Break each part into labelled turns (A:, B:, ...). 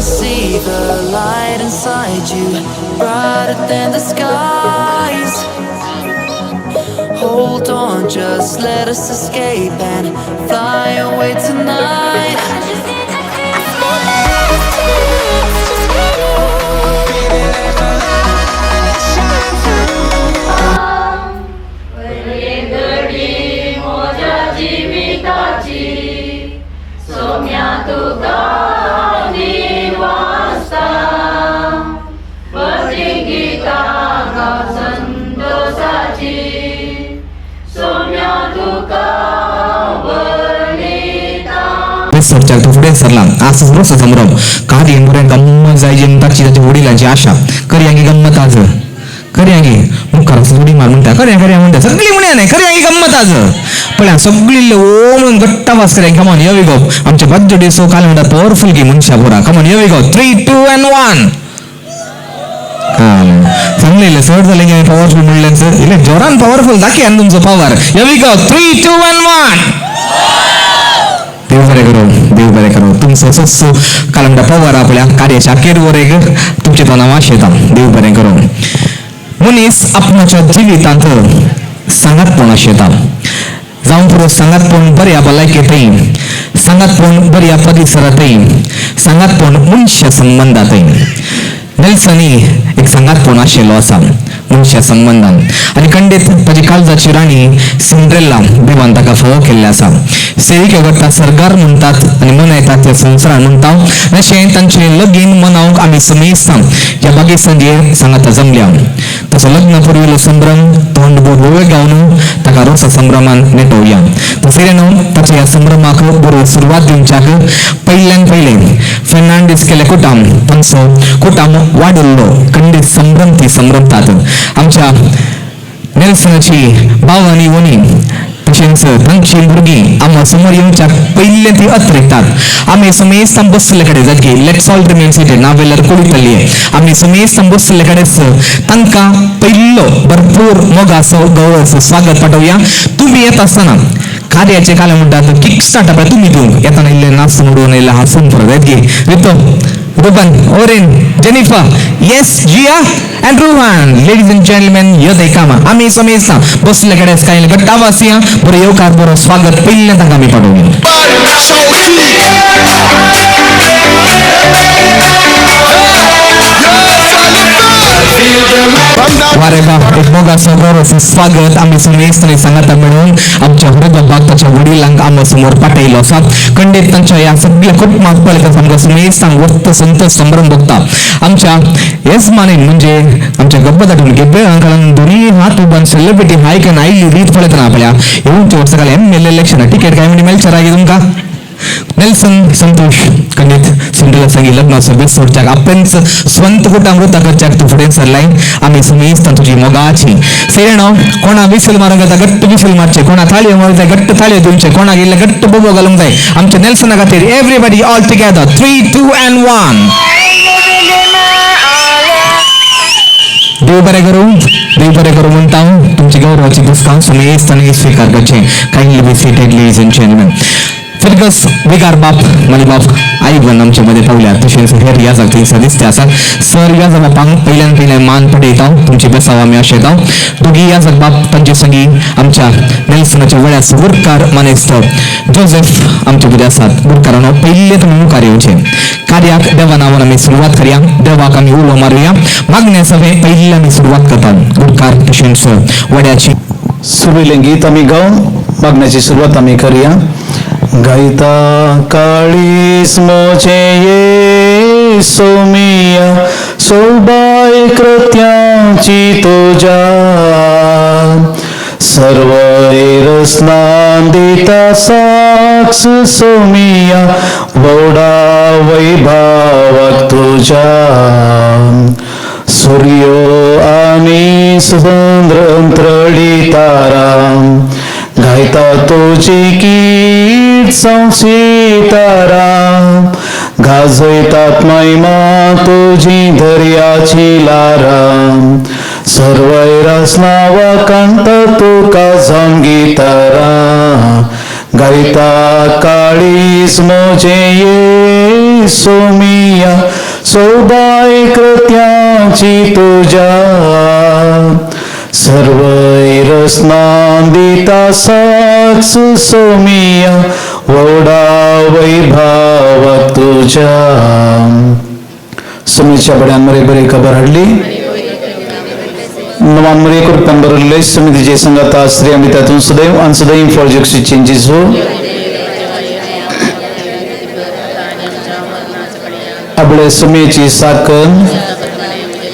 A: I see the light inside you, brighter than the skies. Hold on, just let us escape and fly away tonight.
B: तो फुडें सरला आज रोस संभ्रम कार्य बरें गम्मत जाय ताची ताच्या वडिलांची आशा करया गी गम्मत आज करया गी मुखार उडी मार म्हणटा करया करया म्हणटा सगळी म्हणया न्ही करया गी गम्मत आज पळया सगळी ओ म्हणून गट्टा वास करया. कमॉन यो we go. आमचे बड्डे सो काल म्हणटा पॉवरफुल गी मनशा पोरा. कमॉन यो we go. 3 2 and 1. सांगलेले सर जालें की पॉवरफुल म्हणलें सर इल्लें जोरान पॉवरफुल दाखया न्ही तुमचो पॉवर. यो we go. 3 2 and 1. देव बरें करूं, देव बरें करूं. तुमचो सस्सो काल म्हणटा पॉवर आपल्या कार्याच्या अखेर वरेक तुमचे तोंडां वास येता. देव बरें करूं. मनीस आपणाच्या जिवितांत सांगातपण आशेता जावं पुरो सांगातपण बऱ्या भलायकेंतय, सांगातपण बऱ्या परिसरांतय, सांगातपण मनशा संबंदांतय. नेल्सनी एक सांगातपण आशिल्लो आसा मनशा संबंदान आनी खंडीत ताजी काळजाची राणी सिंड्रेला देवान ताका फावो केल्लें आसा. सेविके घडटा सरकार म्हणटात आनी मनयतात त्या संवसारान म्हणटा अशें तांचें लगीन मनोवंक आमी समेस्तां ह्या बागेस्तांचेर सांगाता जमल्या. तसो लग्न पुर्विल्लो संभ्रम तोंड बोर गावन ताका रोसा संभ्रमान नेटोवया. तशें न्हू ताच्या ह्या संभ्रमाक बरो सुरवात दिवच्याक पयल्यान पयलें फेर्नांडीस केले कुटाम तांचो कुटाम वाडिल्लो खंडीत संभ्रम ती संभ्रमतात. आमच्या नेल्सनाची भाव आनी वनी तशेंच तांची भुरगीं आमकां समोर येवच्याक पयलें ती अत्रेकतात. आमी समेस्तां बसले कडेन जातकी let's all remain seated ना वेल्यार कोळटली. आमी समेस्तां बसले कडेन तांकां पयलो भरपूर मोगाचो गौरवाचो स्वागत पाठोवया. तुमी येता आसतना कार्याचे काल म्हणटात किक स्टार्ट आपल्या तुमी दिवंक येताना इल्लें नाचून उडोवन इल्लें हांसून परत येतकी. Rito, Ruben, Oren, Jennifer, yes, Gia and Ruhan. Ladies and gentlemen, यो ते कामा आमी समेस्तां बसले कडेन कांय घट्ट आवाज या बरो येवकार बरो स्वागत पयलें तांकां आमी पाठोवया. वारे बा एक मोगाचो गौरवाचो स्वागत आमी समेस्तांनी सांगाता मेळून आमच्या हृदय ताच्या वडिलांक आमच्या समोर पाठयलो आसा. खंडीत तांच्या ह्या सगळ्या कुटुंबाक पळयता सामको समेस्तांक वस्त संतोष संभ्रम भोगता. आमच्या येजमानीन म्हणजे आमच्या गब्बदाटून गेब्बे अंकलान दोन्ही हात उबान सेलिब्रिटी हायकन आयली रीत पळयतना आपल्या येवचे वर्सा काल एम एल इलेक्शन तिकेट काय म्हणजे मेळचें रागी तुमकां. नेल्सन संतोष खंडीत सिंड्रेला संगी लग्नाचो बेस सोडच्याक आपणच स्वंत कुटामृता करच्याक तूं फुडें सरलाय. आमी समेस्तां तुजी मोगाची सेरेणो कोणा विसल मारूंक जाता घट्ट विसल मारचें, कोणा थाळयो मारूंक जाय घट्ट थाळयो दिवचे, कोणाक इल्लें घट्ट बोबो घालूंक जाय आमच्या नेल्सना खातीर. Everybody all together 3 2 and 1. देव बरें करूं, देव बरें करूं म्हणटा हांव. तुमची गौरवाची दुस्कां समेस्तांनी स्विकार करचें. Kindly be seated ladies and gentlemen. Fergus विगार बाप माली बाप आई बन आमचे मध्ये पावल्या. तशेंच हेर ह्या जाग थंयसर दिसते आसात. सर ह्या जाग बापांक पयल्यान पयलें मान पडयता तुमची बेसाव आमी आशेता. दोगी ह्या जाग बाप तांचे संगी आमच्या नेल्सनाच्या वळ्यास गुरकार मानेस्त जोसेफ आमचे मदें आसात. गुरकारानो पयलें तुमी मुखार येवचें. कार्याक देवा नांवान आमी सुरवात करया. देवाक आमी उलो मारुया. मागण्या सगळें पयलीं आमी सुरवात करता. गुरकार तशेंच वड्याची
C: सुरवेलें गीत आमी गावन मागण्याची सुरवात आमी करया. गायता काळीस मोजे ये सोमिया सोबाय कृत्यांची तुझ्या सर्व रसनां दिता साक्ष सोमिया वोडा वैभावाक तुझ्या सूर्यो आनी चंद्र अंतरळी तारा गायता तुजी कीर्त संसीतारा गाजयतात महिमा तुजी दर्याची लारा सर्वय रसनावा कांत तुका संगीतारा गायता काळीस मोजे ये सोमिया सोबाय कृत्यांची तुज्या सर्वय रसनां दिता साक्ष सोमिया वडा वैभाव तुज्या. समीच्या बड्यान मरे बरी खबर हाडली. नवान मरे कृपन बरले समितीचे संगाता श्री आम्ही त्यातून सदैव आणि सदैव फॉर चेंजेस हो. आपले समीची साकन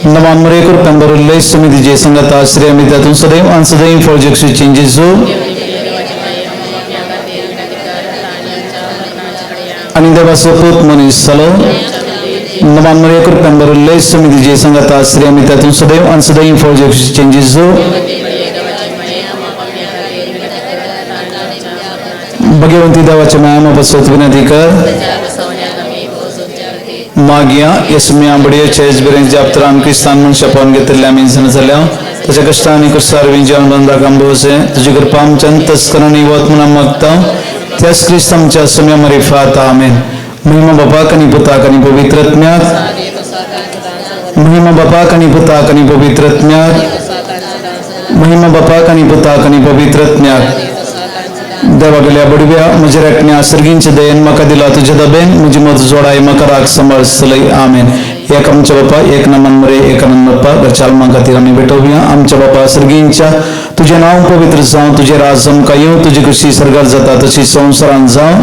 C: नवान मरे कृपन बरले समितीचे संगाता श्री आम्ही त्यातून सदैव आणि सदैव फॉर चेंजेस हो. आणि देवाचो पूत मनीस जालो. नवान मरे कृपन बरले समितीचे संगाता श्री आम्ही त्यातून सदैव आणि सदैव फॉर चेंजेस हो. भगवंती देवाच्या माया बसवत विनंती कर मागया यसम्या आंबडियो चेज बिरें जाप्तराम क्रिस्तान म्हूण शपोवन घेतिल्ल्या आमी इंसान जाल्या ताच्या कश्टांनी कुसार विंजन बंदा कांबोसे तुजी कृपा आमच्या अंतस्करणी वत म्हणून मागता त्याच क्रिस्त आमच्या सम्या मरिफात. आमेन. महिमा बापाक आनी पुताक आनी पवित्र आत्म्याक. महिमा बापाक आनी पुताक आनी पवित्र आत्म्याक. महिमा बापाक आनी पुताक आनी पवित्र आत्म्याक. देवागेल्या बडव्या म्हज्या राखण्या सर्गींचे दयेन म्हाका दिला तुज्या दबेन म्हजी मत जोडाय म्हाका राग सांबाळ चलय. आमेन. एक आमच्या बापा एक नामान मरे एक आनंद बाप्पा घरच्या आल्मा खातीर आमी भेटोवया. आमच्या बापा सर्गींच्या तुजें नांव पवित्र जावं, तुजें राज आमकां येवं, तुजी खुशी सर्गार जाता तशी संवसारांत जावं.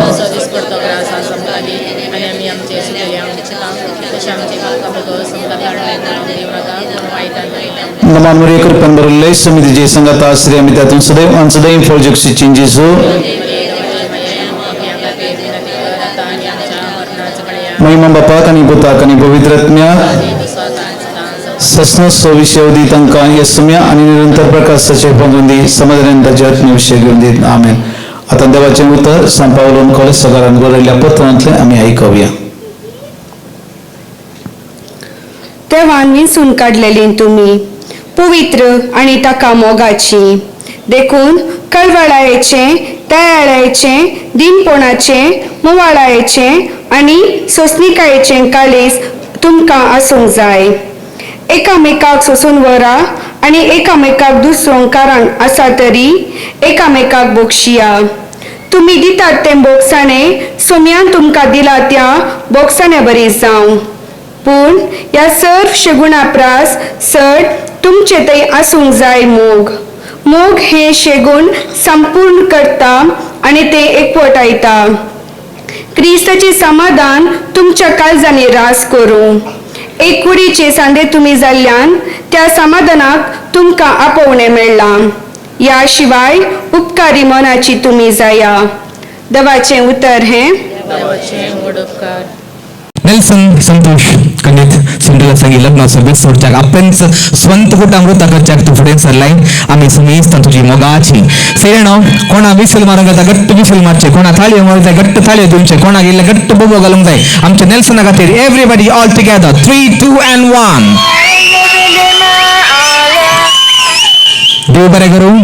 C: नमान मरे कृपन बरले समितीचे संगाता श्री आमी त्यातून सदैव आणि सदैव फॉर चेंजेस हो. महिमा बापाक आनी पुताक आनी पवित्र आत्म्याक. सस्न सविशेवदी तांकां यसम्या आनी निरंतर प्रकाशाचे पंगून दी समाधान ताचे आत्मविशय घेवन दी. आमेन. आतां देवाचें उतर सांत पावलोन कोलेसकारान बरयल्ल्या पत्रांतलें आमी आयकुया.
D: देवान विंचून काडलेली तुमी पवित्र आनी ताका मोगाची, देखून कळवळायेचें, दयाळायेचें, दिनपणाचें, मुवाळायेचें आनी सोंसणिकायेचें काळीज तुमकां आसूंक जाय. एकामेकाक सोंसून व्हरा आनी एकामेकाक दुसरोंक कारण आसा तरी एकामेकाक बोगशिया. तुमी दितात तें बोगसाणें सोम्यान तुमकां दिला त्या बोगसाण्या बरी जावं. पूण ह्या सर्व शेगुणा प्रास चड तुमचे थंय आसूंक जाय मोग. मोग हें शेगूण संपूर्ण करता आनी तें एकवटायता. क्रिस्ताचें समाधान तुमच्या काळजांनी रास करूं. एक कुडीचे सांदे तुमी जाल्ल्यान त्या समाधानाक तुमकां आपोवणें मेळ्ळां. ह्या शिवाय उपकारी मनाची तुमी जाया. देवाचें उतर हें.
B: नेल्सन संतोष खंडीत सिंडला संगी लग्नाचो बेस सोडच्याक आपणच स्वंत कुटामृता करच्याक तूं फुडें सरलाय. आमी सुमेस्तान तुजी मोगाची सेरेणो कोणा विसल मारूंक जाता घट्ट विसल मारचे, कोणा थाळयो मारूंक जाय घट्ट थाळयो दिवचे, कोणाक इल्ले घट्ट बोबो घालूंक जाय आमच्या नेल्सना खातीर. Everybody all together 3, 2 and 1. देव बरें करूं,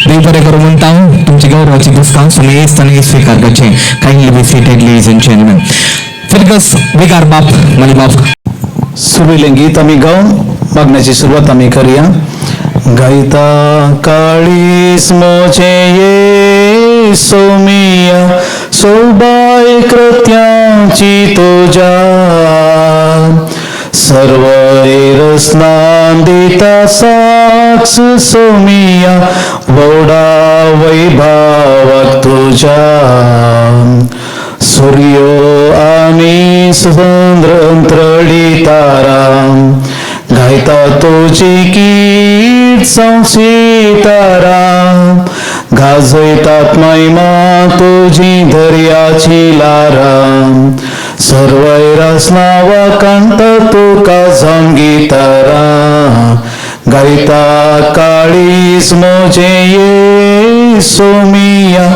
B: देव बरें करूं म्हणटा तुमची गौरवाची दुस्तां सुमेस्तान स्विकार करचें. Kindly be seated ladies and gentlemen. फिरगस विगार बाप मली बाप.
C: सुरुले गीत आमी गावन मागण्याची सुरवात आमी करूया. गायता काळीस मोजे ये सोमिया सोबाय कृत्यांची तुज्या सर्वय रसनां दिता साक्ष सोमिया वडा वैभावाक तुज्या. सूर्यो आनी चंद्र अंतरळी तारा गायता तुजी कीर्त संसितारा गाजयतात महिमा तुजी दर्याची लारा सर्वय रसनावा कंठ तुका संगीतारा गायता काळीस मोजे ये सोमिया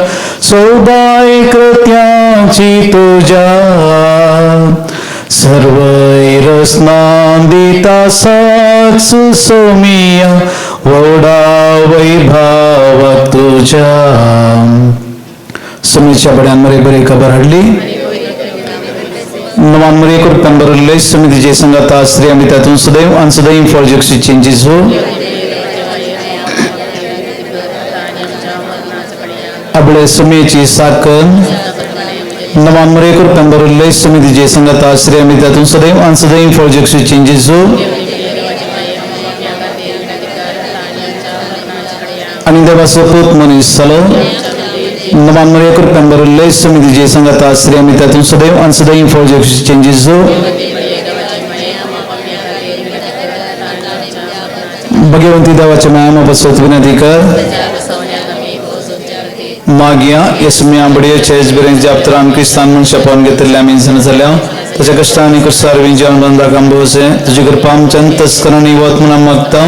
C: सोबाय कृत्यांची तुज्या सर्वय रसनां दिता साक्ष सोमिया वडा वैभाव तुज्या. समीच्या बड्यान मरे बरी खबर हाडली. नवान मरिये कृपेन भरिल्ले समितीचे संगाता श्री आमी तातूंत सदैव आनी सदैव फॉर जेजू. आपले सुमेची साकन नवान मरिये कृपेन भरिल्ले समितीचे संगाता श्री आमी तातूंत सदैव आनी सदैव फॉर जेजू. आनी देवाचो पूत मनीस जालो. नवान मरिये कृपेन भरिल्ले समितीचे संगाता श्री आमी तातूंत सदैव आनी सदैव फॉर जेजू. भगवंती देवाच्या माया बसत विनंती कर. मागया यसम्या बडियो चेज बरें जाप्तरान क्रिस्तान मनशापण घेतिल्ल्या आमी जण जाल्या ताच्या कश्टांनी कुसार विंजावन बंदा कांबोवचे तुजी कृपा आमच्या तस्करांनी वत म्हणून मागता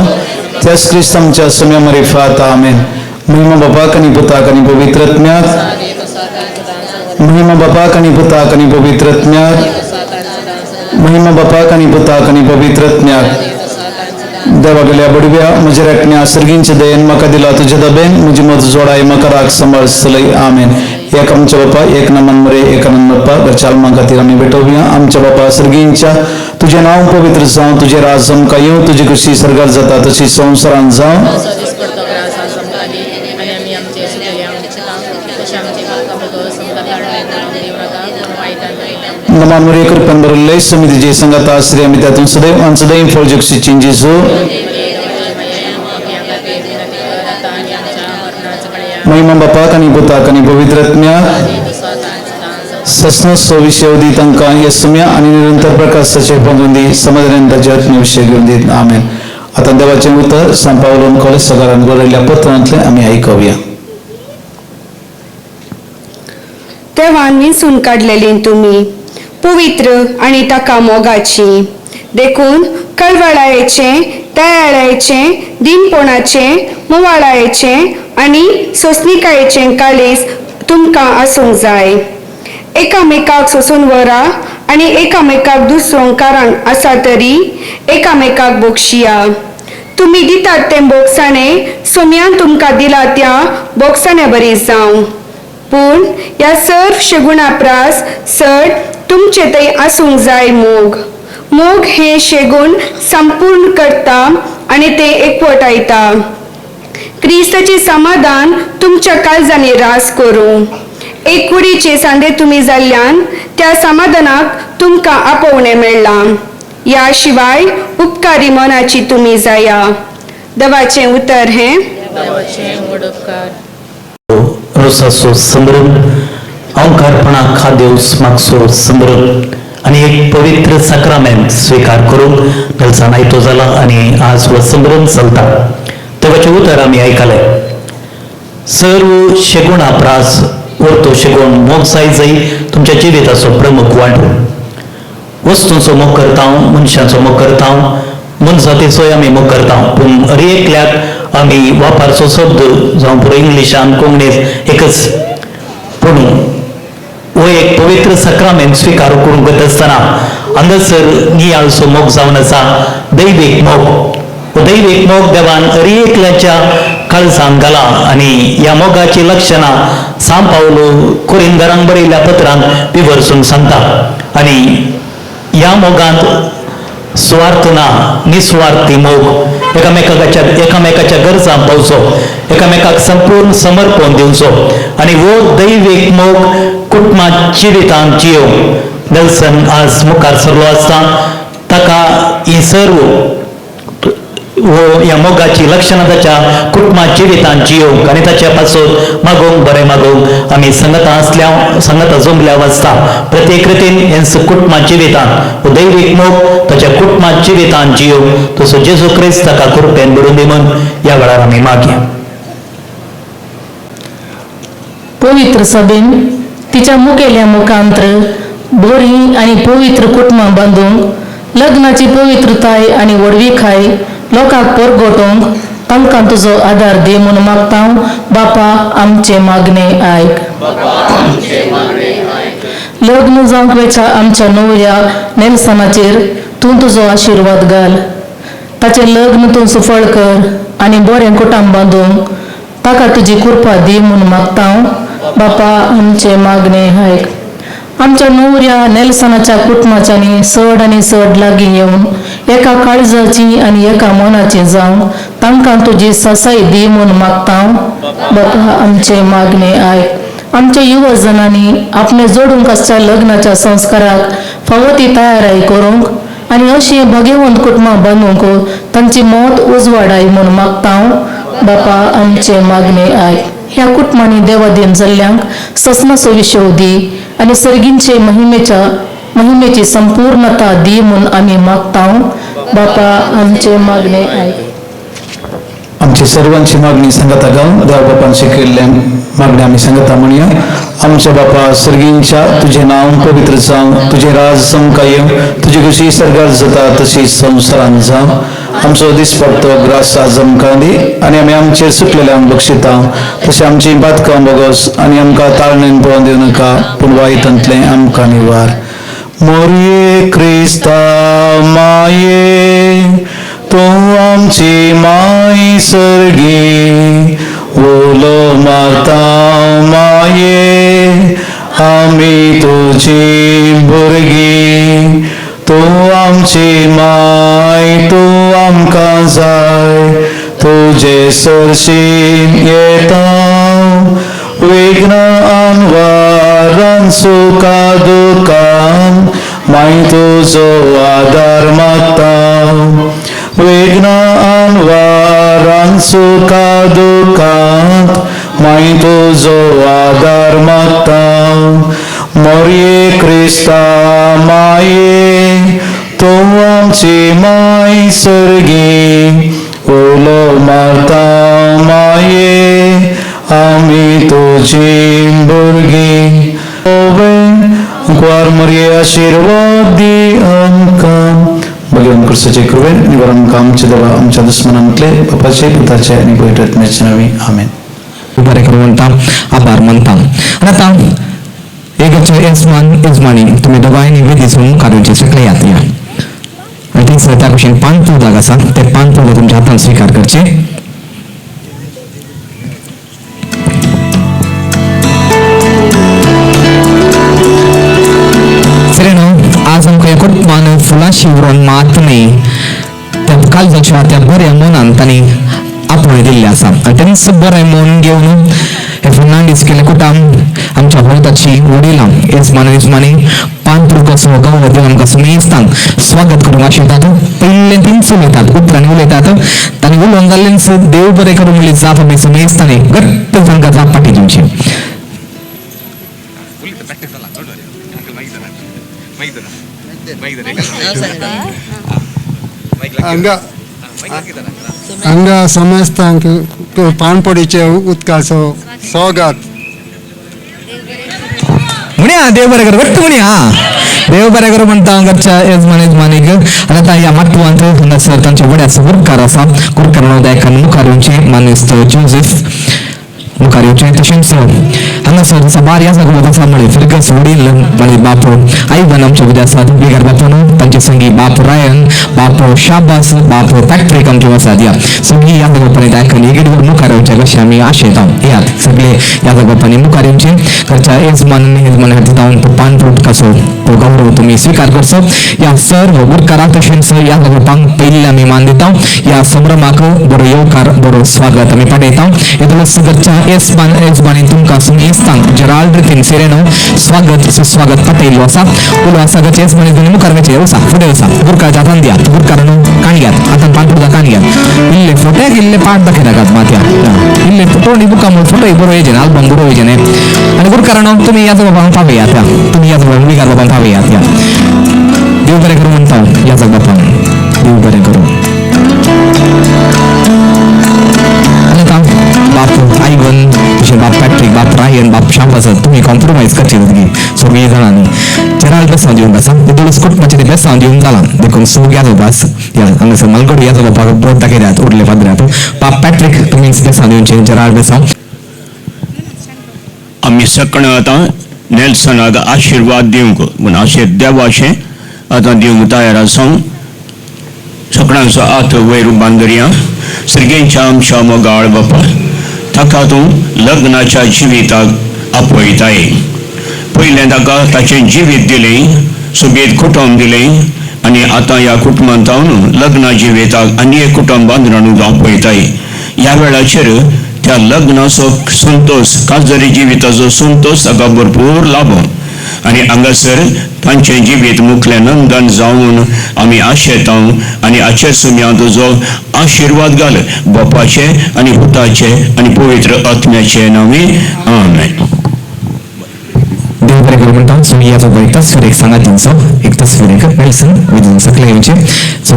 C: त्याच क्रिस्त आमच्या सम्या मरिफात. आमेन. महिमा बापाक आनी पुताक आनी पवित्र आत्म्याक. महिमा बापाक आनी पुताक आनी पवित्र आत्म्याक. महिमा बापाक आनी पुताक आनी पवित्र आत्म्याक. देवागेल्या बडव्या म्हज्या राखण्या सर्गींचे दयेन म्हाका दिला तुज्या दबेन म्हजी मत जोडाय म्हाका राग सांबाळ चलय. आमेन. एक आमच्या बापा एक नमन मरे एक आनंद बाप्पा घरच्या आल्मा खातीर आमी भेटोवया. आमच्या बापा सर्गींच्या तुजें नांव पवित्र जावं, तुजें राज आमकां येवं, तुजी खुशी सर्गार जाता तशी संवसारांत जावं. नमान मरिये कृपेन भरिल्ले समितीचे संगाता श्री आमी तातूंत सदैव आनी सदैव फॉर जेजू. महिमा बापाक आनी पुताक आनी पवित्र आत्म्याक. ससनसो विशय दी तांकां यसम्या आनी निरंतर प्रकाशाचे पंगून दी समाधान ताचे आत्म्य विशय घेवन दी. आमेन. आतां देवाचें उतर सांत पावलोन कॉलेज बरयल्ल्या पत्रांतलें आमी आयकुया.
D: देवान विंचून काडलेली तुमी पवित्र आनी ताका मोगाची, देखून कळवळायेचें, दयाळायेचें, दिनपणाचें, मुवाळायेचें आनी सोंसणिकायेचें काळीज तुमकां आसूंक जाय. एकामेकाक सोंसून व्हरा आनी एकामेकाक दुसरोंक कारण आसा तरी एकामेकाक बोगशिया. तुमी दितात तें बोगसाणें सोम्यान तुमकां दिला त्या बोगसाण्या बरी जावं. पूण ह्या सर्व शेगुणा प्रास चड तुमचे थंय आसूंक जाय मोग. मोग हें शेगूण संपूर्ण करता आनी तें एकवटायता. क्रिस्ताचें समाधान तुमच्या काळजांनी रास करूं. एक कुडीचे सांदे तुमी जाल्ल्यान त्या समाधानाक तुमकां आपोवणें मेळ्ळां. ह्या शिवाय उपकारी मनाची तुमी जाया. देवाचें उतर हें.
E: रोसाचो संभ्रम अंकारपणा खादेवस मागसो संभ्रम आनी एक पवित्र साक्रामेंत स्विकार करूंक नेल्सान आयतो जाला आनी आज हो संभ्रम चलता. देवाचें उतर आमी आयकलें. सर्व शेगुणा प्रास वर्तो शेगुण मोग जाय जाय तुमच्या जिविताचो प्रमुख वांटो. वस्तूंचो मोग करता, मनशांचो मोग करता, मनजातीचोय आमी मोग करता, पूण हर एकल्याक आमी वापरचो शब्द जावं पुरो इंग्लिशान कोंकणीत एकच. पूण हो एक पवित्र साक्रामेंत स्विकार करूंक वता आसतना हांगासर नियाळचो मोग जावन आसा दैवीक मोग. हो दैवीक मोग देवान हर एकल्याच्या काळजान घाला आनी ह्या मोगाची लक्षणां सांत पावलो कोरिंदरांक बरयल्ल्या पत्रांत विवर्सून सांगता. आनी ह्या मोगांत सुवार्थ ना, निस्वार्थी मोग, एकामेकाच्या गरजांक पावचो, एकामेकाक संपूर्ण समर्पण दिवचो आनी हो दैवीक मोग कुटुंबा जिवितांत जियो. नेल्सन आज मुखार सरलो आसता ताका ही सर्व हो ह्या मोगाची लक्षणां ताच्या कुटुंबा जिवितांत जियोंक आनी ताच्या पासून मागोवंक बरें मागोवंक आमी संगता आसल्या संगता जमल्या वाचता प्रत्येक रितीन हेंच कुटुंबा जिवितांत हो दैवीक मोग ताच्या कुटुंबा जिवितांत जियोंक तसो जेजू क्रिस्त ताका कृपेन भरून दी म्हूण ह्या वेळार आमी मागया.
F: पवित्र सभेन तिच्या मुखेल्या मुखांत्र बरी आनी पवित्र कुटुंबां बांदूंक लग्नाची पवित्रताय आनी व्हडविकाय लोकांक परगटोवंक तांकां तुजो आदार दी म्हूण मागता. बापा आमचें मागणें आयक. लग्न जावंक वेच्या आमच्या न्हवऱ्या नेल्सनाचेर तूं तुजो आशिर्वाद घाल. ताचें लग्न तूं सुफळ कर आनी बरें कुटुंब बांदूंक ताका तुजी कृपा दी म्हूण मागता. बापा आमचें मागणें आयक. आमच्या नवऱ्या नेल्सनाच्या कुटुंबाच्यांनी चड आनी चड लागीं येवन एका काळजाची आनी एका मनाची जावंक तांकां तुजी ससाय दी म्हूण मागता. बापा आमचे मागणे आयक. आमच्या युवा जणांनी आपणे जोडूंक आसच्या लग्नाच्या संस्काराक फावो ती तयाराय करूंक आनी अशी भगेवंत कुटुंबां बांदूंक तांची मत उजवाडाय म्हूण मागता. बापा आमचे मागणे आयक. ह्या कुटुंबांनी देवादीन जाल्ल्यांक ससनाचो विशय दी आनी सर्गींचे महिमेची संपूर्णता दी म्हूण आमी मागता. बापा आमचे मागणे आयक.
C: आमची सर्वांची मागणी सांगता गाव देव बापान शिकयल्ले मागणी आमी सांगता म्हणया. आमच्या बापा सर्गींच्या तुझे नांव पवित्र जावं, तुझे राज समकां येवं, तुजी कशी सर्गात जाता तशी संवसारान जावं. आमचो दिसपट्टो ग्रास आज आमकां दी आनी आमी आमचेर सुटलेल्यांक बक्षिता तशें आमची बातकां बोगस आनी आमकां ताळणेन पळोवन दिवं नाका पूण वायटांतलें आमकां निवार. मोरये क्रिस्ता माये तूं आमची माय सर्गी, उलो मारता माये आमी तुजी भुरगीं. तूं आमची माय तूं आमकां जाय, तुजे सरशी येता विघ्न अनवारान सुखा दुखान माय तुजो आदार मागता. विघ्न अनवारान सुखा दुखांत माय तुजो आदार मागता. मोरये क्रिस्ता माये तूं आमची माय सर्गी, उलो मारता माये आमी तुजी भुरगीं. कुवार मोरये आशिर्वाद दी आमकां. भगवान क्रिस्ताचे कृपेन निवार आमकां आमच्या देवा आमच्या दुस्मनांतले बापाचे पुताचे आनी पवित्र आत्म्याचे नांवी आमेन.
B: बरें करूं म्हणटा, आभार मानता. आनी आतां एकचे येजमान येजमानी तुमी दोगांयनी वेदीसून मुखार येवचे सगळे यात या आनी थंयसर त्या भशेन पान पुस्तक आसा तें पान पुस्तक तुमच्या हातान स्विकार करचें. सरेनो आज आमकां ह्या कुटुंबान फुलां शिवरून मात न्ही त्या काळजाच्या त्या बऱ्या मनान तांणी आपणाय दिल्लें आसा आनी तेंच बरें मन घेवन हे फर्नांडीस केले कुटाम आमच्या भारताची वडिलां येजमान येजमानी पान पुस्तकाचो गौरव दिवन आमकां सुमेस्तांक स्वागत करूंक आशिल्तात. पयलें तींच उलयतात, उतरांनी उलयतात. तांणी उलोवन जाल्लेंच देव बरें करूं म्हणली जाप आमी सुमेस्तांनी घट्ट तांकां जाप पाटी दिवची.
G: हांगा हांगा समेस्तांक पानपडीचे उदकाचो स्वागत.
B: म्हणया देव बरें करूं, घट्ट म्हणया देव बरें करूं म्हणटा घरच्या येजमान येजमानीक. आनी आतां ह्या माटवांत हांगासर तांच्या वड्याचो गुरकार आसा. गुरकार दायकान मुखार येवचें मानेस्त जोझेफ मुखार येवचें. तशेंच हांगासर साबार ह्या जागो आसा म्हळें फिरगस वडील मागीर बाप आयवन आमचे उद्या आसात बिगर बापून तांचे संगी बाप रायन बाप शाबास बाप पॅट्रीक आमचे आसात. ह्या सगळीं ह्या जागोपांनी दायकान एकेडवर मुखार येवचें अशें आमी आशयता. येयात सगळे ह्या जागोपांनी मुखार येवचें. घरच्या येजमान येजमान खातीर जावन तो पान पुस्तकाचो तो गौरव तुमी स्विकार करचो. ह्या सर्व गुरकाराक तशेंच ह्या जागोपांक पयलीं आमी मान दिता. ह्या संभ्रमाक बरो येवकार बरो स्वागत आमी पाठयता. हेतूनच घरच्या येजमान येजमानी तुमकां सुमेस्तांक जेराल्ड रितीन सिरेनो स्वागत सुस्वागत पाठयल्लो आसा. उलो आसा घरचे येजमानी तुमी मुखार वचें वसा फुडें वसा गुरकाराच्या हातान दियात, गुरकारान काण घेयात, हातान पान पुस्तकां काण घेयात. इल्ले फोट्याक इल्ले पाठ दाखयनाकात मात्या इल्ले तोंड बुकां म्हूण फोटो बरो येयचे आल्बम बरो येयचे न्ही. आनी गुरकारानो तुमी ह्या बाबांक पावयात, तुमी ह्या बाबांक बिगार बाबांक पावयात. ह्या देव बरें करूं म्हणटा ह्या बाबांक देव बरें करूं. आनी आतां बाप आयवन तशें बाप पॅट्रीक बाप रायन बाप शाबास तुमी कॉम्प्रोमायज करचे जातकी सगळीं जाणांनी जेराल्ड बेसांव दिवंक आसा तेदोळूच कुटुंबाचें तें बेसांव दिवंक जालां देखून सगळ्या याजोबास ह्या हांगासर मालगोडी याजोबापाक बोट दाखयल्यात उरले पाद्र्यात. बाप पॅट्रीक तुमी बेसांव दिवचें जेराल्ड बेसांव.
H: आमी सकाळ आतां नेल्सनाक आशिर्वाद दिवंक म्हूण आशीर्वाद देवाचें आतां दिवंक तयार आसा. सगळ्यांचो हात वयर बांदुया. सर्गेंच्या आमच्या मोगाळ बापा ताका तूं लग्नाच्या जिविताक आपयताय. पयलें ताका ताचें जिवीत दिलें, सुबेद कुटुंब दिलें आनी आतां ह्या कुटुंबांत हांव लग्न जिविताक आनी एक कुटुंब बांदून हांव पळयताय. ह्या वेळाचेर त्या लग्नाचो संतोश, काजरी जिविताचो संतोश ताका भरपूर लाभो आनी हांगासर तांचें जिवीत मुखलें नंदन जावन आमी आशेता आनी आचेर सुम्या तुजो आशिर्वाद घाल बापाचे आनी पुताचे आनी पवित्र आत्म्याचे नांवी आमेन.
B: देव बरें करूं म्हणटा. सुमियाचो एक तस्वीर एक सांगात दिवचो, एक तस्वीर एक नेल्सन विधून सकले येवचे. सो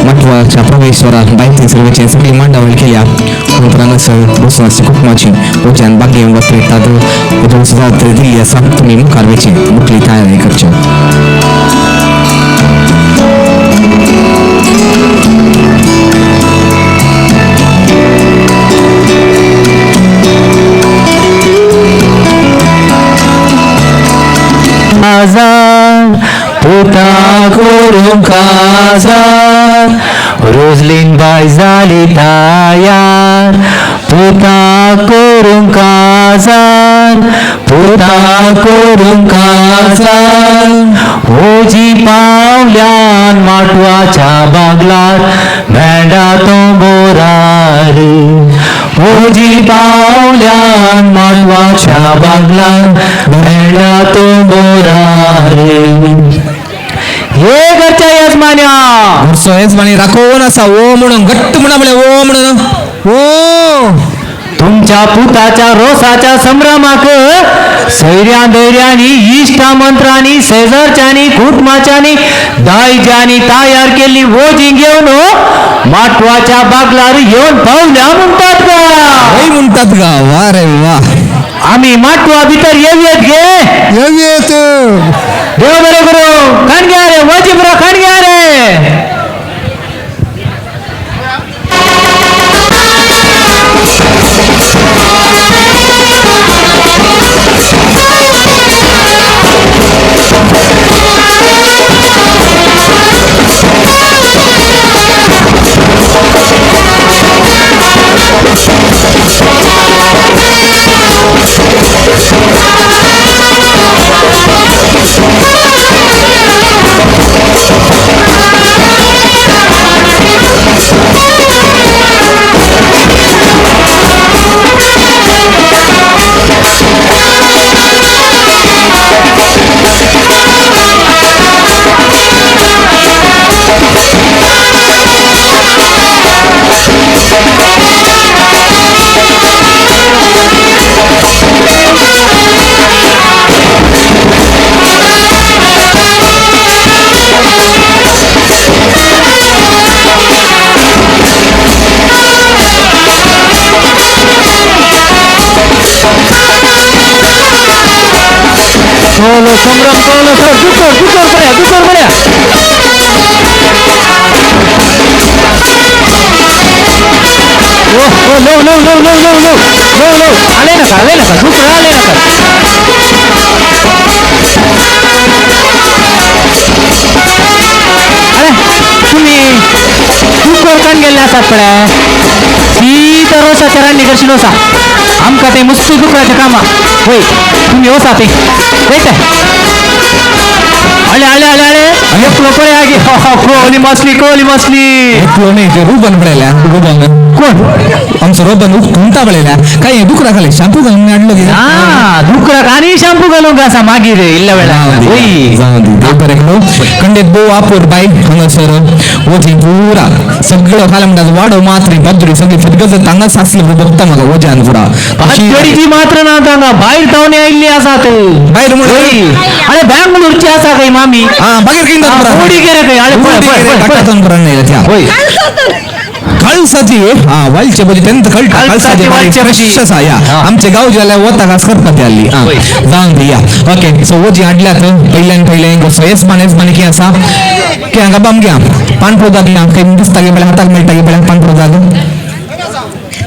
B: माटवाच्या प्रवेश्वरा बायती सर्वेचे सगळी मांडावळ केल्या. उपरांत हांगासर बसून आसची कुटुंबाची वच्यान बागेन वापरतात हेतून जबाबदारी दिल्ली आसा. तुमी मुखार वयचे, मुखली तयारी करची.
E: पुता करूंक काजार रोजलीन बाय जाली तयार, पुता करूंक काजार, पुता करूंक काजार, ओजी पावल्यान माटवाच्या बागलार भेंडा तंबोरार, ओजी पावल्यान माटवाच्या बागलार भेंडा तंबोरार. हे घरच्या यजमान्या
B: घरचो यजमानी राखोवन आसा ओ म्हणून घट्ट म्हणा म्हणलें ओ म्हणून ओ
E: तुमच्या पुताच्या रोसाच्या संभ्रमाक सैऱ्या दैऱ्यांनी इश्टा मंत्रांनी शेजारच्यांनी कुटुंबाच्यांनी दायज्यांनी तयार केल्ली वोजी घेवन माटवाच्या बागलार येवन पावल्या म्हणटात गा.
B: हय म्हणटात गा. वा रे वा.
E: आमी माटवा भितर येवयेत गे,
G: येवयेत.
E: देव बरें करूं. खाण घ्या रे वजी बरो, खाण घ्या रे. सोलो संभ्रम सोलो सर दुकर दुकर बड्या दुकर बड्या. ओ ओ लो लो लो लो लो लो लो लो आले नका, आले नका, दुकर आले नका. अरे तुम्ही दुकर कान गेल्ले आसात पळय सीता रोसाच्या रान्नी करशील वसा. आमकां ते मुस्तू दुकराच्या कामा वय तुम्ही वसा ते वयता. आले आले आले आले एकलो पळय आगे कोली मसली, कोली मसली.
B: एकलो न्ही ते रुबन पळयल्या. रुबन
E: कोण
B: आमचो रोबन खुंटा पळयल्या काय दुकरा खाले शॅम्पू घालून हाडलो कितें.
E: दुकराक आनी शॅम्पू घालूंक आसा मागीर इल्ल्या वेळा.
B: जावं दी देव बरें करूं. खंडीत भोव आपूर बाय हांगासर वजी पुरा सगळो खाला म्हणटा वाडो मात्र बाजरी सगळी फुटगज हांगाच आसली बघता म्हाका वज्यान पुरा.
E: पातळीची मात्र ना तांगा भायर तावणे आयिल्ली आसात
B: भायर म्हणून
E: अरे बँगलोरची आसा खंय मामी.
B: हा मागीर कितें
E: उडीकेरे खंय. अरे पळय
B: कळसाची हा वालचे भजी तेंत कळटा कळसाची फ्रेश आसा. या आमचे गांव जाल्यार वता खास करपाची आहली. जावन दी या. ओके सो वजी हाडल्यात पयल्यान पयलें घरचो येजमान येजमानी कितें आसा की हांगा बाम घ्या पानपळदाक घ्या खंय दिसता गे पळय हाताक मेळटा गे पळय पानपळदाक.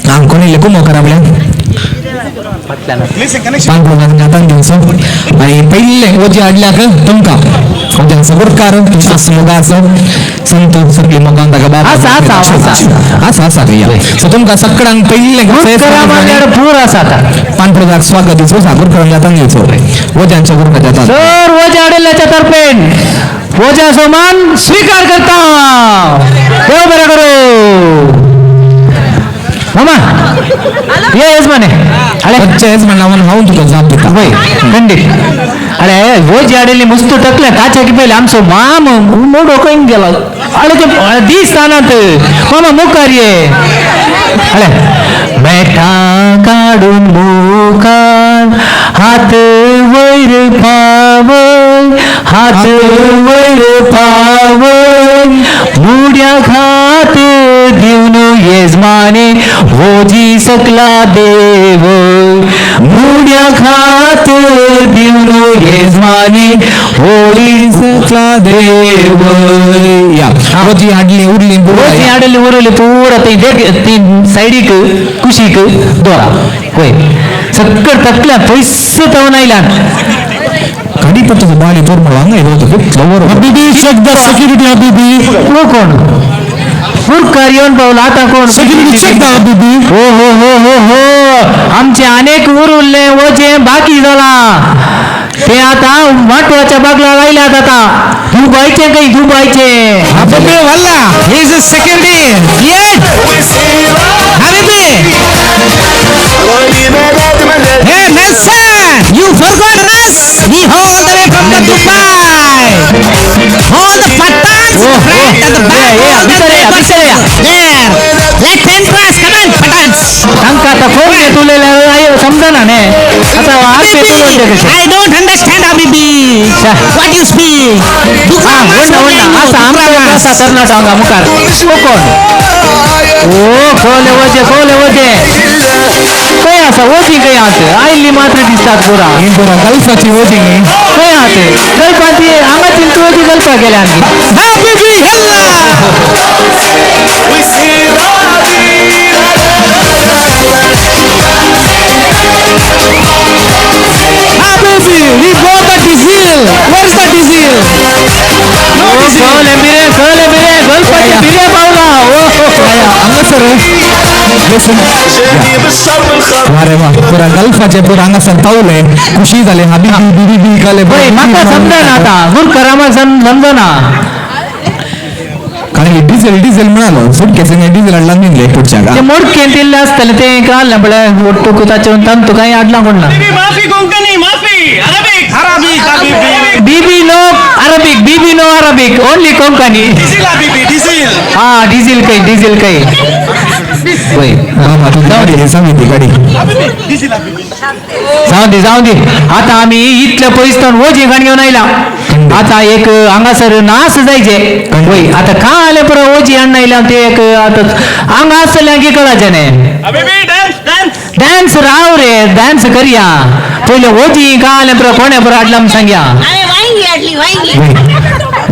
B: हा कोणी कुमो करा पळय. पानपोडाक हातान दिवचो आनी पयलें वजी हाडल्याक तुमकां वज्यांचो गुरकार तुमचो मोगाचो संत सगळी मोगान ताका बाब
I: आसा, आसा, आसा.
B: आसा आसा या सो तुमकां सगळ्यांक पयलें
I: म्हणल्यार पूर आसा आतां.
B: पानपोडाक स्वागत दिवचो गुरकारांक हातान दिवचो वज्यांच्या गुरकाराच्या हातान.
I: सर वजा हाडिल्ल्याच्या तर्फेन वजा मान स्वीकार करता. देव बरें करूं. मामा ये यजमाने. अरे
B: बच्चे येजमान हांव हांव तुका जाप दिता.
I: वय खंडीत. अरे वजी हाडिल्ली मुस्त टकले ताच्या की पयलीं आमचो माम मोडो खंय गेलो. अरे ते दीस जाणात मामा मुखार ये. अरे मेठा काडून मुखार हात वयर पावय हात वयर पावय मुड्या खात दिवन येजमाने वोजी सकला देव मुड्या खात दिवन येजमाने वोजी
B: सकला देव. या वजी हाडली उरली
I: वोजी हाडली उरली पुरा ती देख ती सायडीक कुशीक दोरा वय सक्कर तकल्या पयस तवन आयल्यान.
B: कडी पत्ताचो बाली तोर म्हणून हांगा येयलो फ्लॉवर.
C: हबीबी चेक the security हबीबी.
I: हो कोण गुरकार येवन पावलो आतां कोण
C: सेक्युरिटी चेक the हबीबी.
I: हो हो हो हो हो आमचे अनेक उरले वजे बाकी जाला ते आतां माटवाच्या बागला लायल्यात आतां दुबायचे काही दुबायचे.
B: हबीबी वल्ला he is a security yet Habibi. Hey Nelson, you forgot us. We all the way from the Dubai. All the Pathans
I: Oh,
B: friend at the back.
I: Yeah, yeah,
B: all the
I: भितर या,
B: neighbors
I: भितर या.
B: there. Let entrance, come on, Pathans.
I: तांकां आतां phone घेतलेले समजना न्ही आतां आरपे
B: Habibi,
I: कशें.
B: I don't understand Habibi. What you speak?
I: हा व्हडना व्हडना आसा आमकां आसा तरणाटो हांगा मुखार. ओ कोण ओ खोले वजे खोले वजे खंय आसा वजी खंय आसा आयिल्ली मात्र दिसतात पुरा.
B: पुरा गल्फाची वजी
I: खंय आसा गल्फाची हांगा तितू वजी गल्फा गेल्या आणखी.
B: हबीबी हल्ला. Habibi, we bought the diesel. Where is the diesel? No diesel.
I: खोले मिरे खोले मिरे गल्फाचे मिरे पावला. ओ
B: हांगासर वारे वा पुरा गल्फाचे पुरा हांगासर पावले खुशी जाले. हबीबी बीबी काले.
I: पळय म्हाका समजना आतां गुरकारा समजना.
B: कारण की डिझेल डिझेल म्हणालो सुटकेसीन डिझेल हाडला न्ही पुढच्या
I: ते मोडकेन दिल्लें आसतलें तें घाललें पळय ಒಟ್ಟುಕು ताचें तांतू कांय हाडलां कोण ना.
J: माफी कोंकणी माफी अरबिक अरबिक
I: बीबी नो अरबिक बीबी no Arabic only Konkani.
J: Diesel Habibi diesel.
I: हा डिझेल काही डिझेल काही वय
B: बाबा तू गाडी सांगितली गाडी.
I: जावं दी जावं दी आतां आमी इतले पयस तर वजी घाण घेवन आयला. आतां एक हांगासर नास जायचे वय आतां काल पुरो वजी हाडून आयल्या ते एक आतां हांगा आसतलें की कळाचें न्ही.
J: हबीबी डान्स डान्स
I: डान्स राव रे डान्स करया पयलें वजी काल पुरो कोणें पुरो हाडलां म्हूण सांगया.